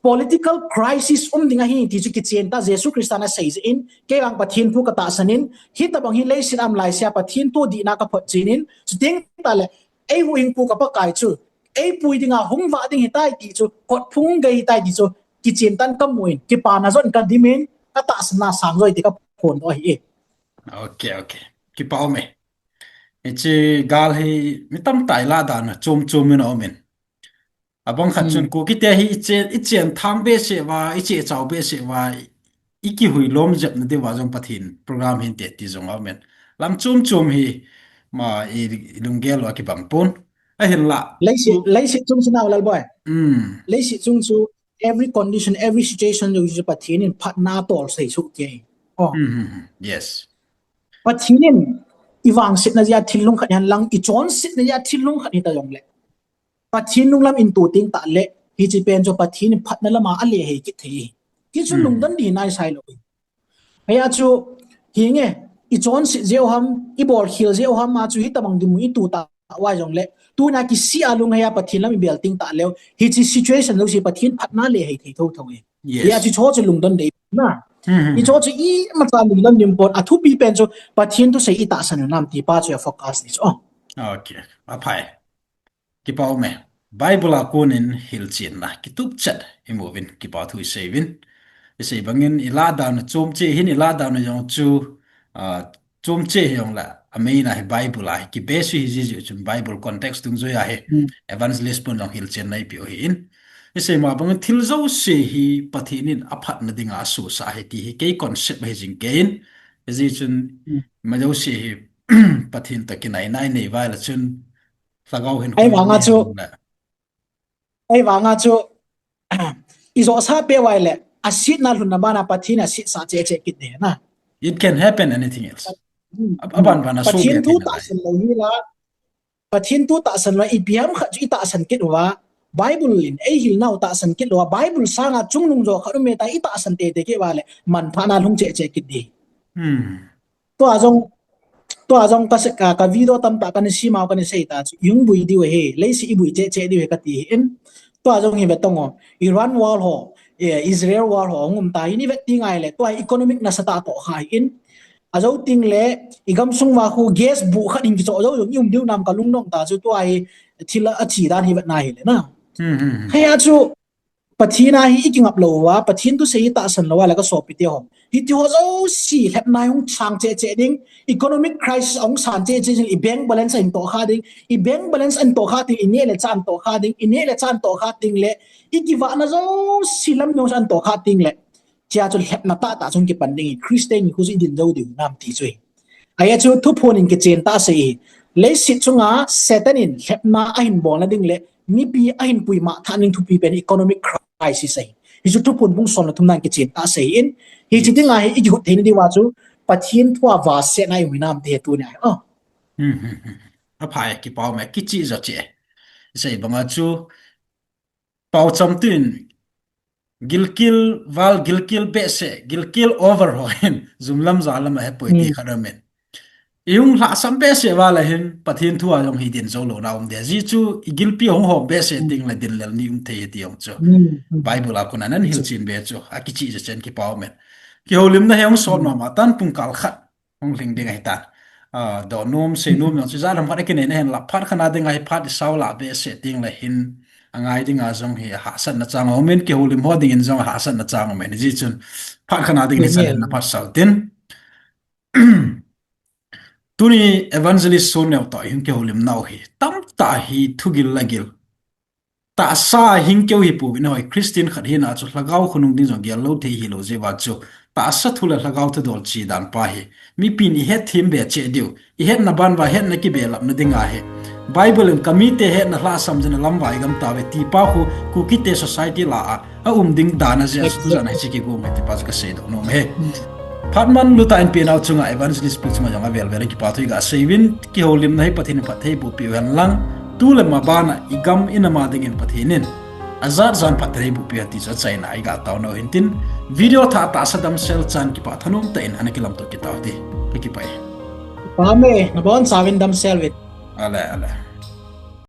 political crisis um ding ahi, ti chu kichen tah Jesu Christa in asei jeh in, kei vang Pathen thu katahsan in, hitobang hi leiset a um laisea Pathen thu dihna kaphotchen in, chuteng tale, eihuhhingpu ka Pakai chu, eipui dinga hung vah ding hitai ti chu, kotphung gei hitai ti chu, kichen tah in kamu in, kipana jong kadim in, katahsanna sang joi ti kaphondoh ahi e. Ok, ok. Kipa um e. Hiche gal hi mi tamtah in lah dan a chom chom in aum in. Abang khat chun, hmm, Kuki te hi ichen, ichen thang behseh uva, iche chau behseh uva, i, ikihui lom jep na diuva jong Pathen program hinte ti jong aum in. Lam chom chom hi, ma i, ilunggel uva kibang pon. Ahinlah. Leiset, leiset chung chu nau Lalboi. Hmm. Leiset chung chu every condition, every situation jong chu Pathen in phatna atol sei soh kei. Oh. Hmm, hmm, hmm. Yes. Pathen in ivangsetna jeh a thil lungkhat hihen lang, ichonsetna jeh a thil lungkhat hita jongle. Pathen lunglam in tu teng tah le, hiche pen chu Pathen in phatna lama alehei kit thei. Ti chu, hmm, lungdon ding nai sai lou. Hia chu, hinge, ichonset jeh u ham, ibolkhel jeh u ham, a chu hitobang dinmun itu tah uva jongle. Tuna kisih a lunghei a Pathen lam ibel teng tah leu, hiche situation jouse Pathen phatna lehei thei thotho e. Yes. Hia chu chu chu lungdon ding na. Hmm, hmm, hmm. Hiche chu imacha lungdon ding pon, athupi pen chu Pathen thusei itahsan u nam ti pa chu a focus ni chu. Oh. Ok, aphai. Kipa um e. Bible a konin hilchenna kitup chet imu uvin, kipa thu isei uvin. Isei bangin i lahdown na chom cheh hin, i lahdown na jong chu, ah, chom cheh hijongle, a main a hi Bible a hi kibase hi jiji chun Bible context dungjui a hi, hmm, evangelist pun jong hilchenna ipe u ahin. Isei ma bangin thil jouse hi Pathen in aphatna dinga asosah ahi ti hi kei concept ahi jing kei in. Hijeh chun, hmm, ima jouse hi Pathen toh kinaina inei uva ahile chun, lhagao hin, ei, khoi vanga chu, le, ei vanga chu, i josah peh uva ahile, asetna lhunna bana Pathen in asetsah cheh cheh kit ding na. It can happen anything else. Hmm. A, aban bana Pathen thu tahsan lou hi la, Pathen thu tahsan lou, ipi ham khat chu i tahsan kit uva, Bible in ei hilnau tahsan kit lou a, Bible sanga chungnung jo khat um e ta i tahsan teitei kit uva le, manthahna lhung cheh cheh kit ding. Hmm. Tua jong, tua jong ka se-, ka, ka video tamtah kana sim a kana sei ta chu, i hung boi diu ahi, leiset i boi cheh cheh diu ahi kati ahin. Tua jong hi ve tong o, Iran war ho, eh, Israel war ho hung um ta hin, i vet teng ahile, tua economic nasatah tohkha ahin. Ajou tengle, i gamsung uva khu gas bu khat in kichoh jou jong i um diu nam ka lungdong ta chu, tua hi thil a thi dan hi vetna ahile na. Hmm, hmm, hmm. Hia chu, Pathen a hi i kingap lou uva, Pathen thusei i tahsan lou uva le ka sopite ho, hiti ho jouse lhepna hung sang cheh cheh ding, economic crisis hung sang cheh cheh ding, i bank balance ahin tohkha ding, i bank balance ahin tohkha ding, i neh le chah ahin tohkha ding, i neh le chah ahin tohkha ding le, i kivahna jouse lam jong ahin tohkha ding le, chea chu lhepna tahtah chu hung kipan ding, Christian nikho chu i din jou diu nam ti chu ahi. Ahia chu Thuphon in kichen tah asei ahi. Leiset chunga Satan in lhepna ahin bolna ding le mipi ahin puimang thah ding thupi pen economic crisis ahi. Hichu Thuphon bung som le thum nan kichen tah asei in. Hiche dinga hi i kihut theina diuva chu Pathen thu a vahsetna i um hinam ti hi tunia hi. Oh. Hmm, hmm, hmm. Aphai, kipa um e, kichih jo cheh. Isei banga chu, Paocham tun, gilkel val, gilkel behseh, gilkel over ho hin, jum lam ja lam a hepoi ti, hmm, khat aum in. I hung lhahsam behseh val a hin, Pathen thu a jong hi din jou louna um ding. Ajeh chu, i gilpi hung hom behseh, hmm, teng le din lel ni um thei ti jong chu. Hmm, hmm. Bible a kon a nan hilchen be chu, akichih jo cheh in kipa um e. Kihoulimna hi hung sot, hmm, mama tan pung kal khat. Hung lhing ding ahitan. Ah, dohnom, seinom jong chu ijat ham khat a kinei na hin la, phat khat na ding ahi, phat i sao lah behseh teng le hin, angai dinga jong hi hahsatna chang aum in, kihoulim ho dingin jong hahsatna chang aum in, hijeh chun phat khat na ding hi, amen, chan hin na phat sao tin. Tuni Evangelist Sonneo toh i hung kihoulimnau hi tamtah hi thugil lagil, tahsa hing keu hi pouvin, hoi Christian khat hina chu lhagao khonung ding jong gel lou thei hilou jeh uva chu, tahsa thu le lhagao thu dol chi dan pa hi mipin i hetthem be cheh diu, i hetna ban uva hetna kibelapna dinga hi Bible in ka mite hetna lhahsam jing a lam uva i gam tauve ti pa khu Kukite society lah a aum ding dan a jeh a chu tujan a hiche kigong e ti pa chu ka seidoh nom e. Phat manlu tah in penau chunga Evangelist pu chunga jong avel vel in kipa thu i ga sei uvin, kihoulimna hi Pathen in phatthei boh peh u hen lang, tu le ma ban a i gam i nam a dingin Pathen in ajat jan phatthei boh peh u hen ti chu achaina a i ga taona u hin tin, video thah tahsa damsel chan kipa thanom tah in ana kilamto kit tau hite. Ka kipah e. Amen. Na bonchauvin damsel uvin. Ale, ale.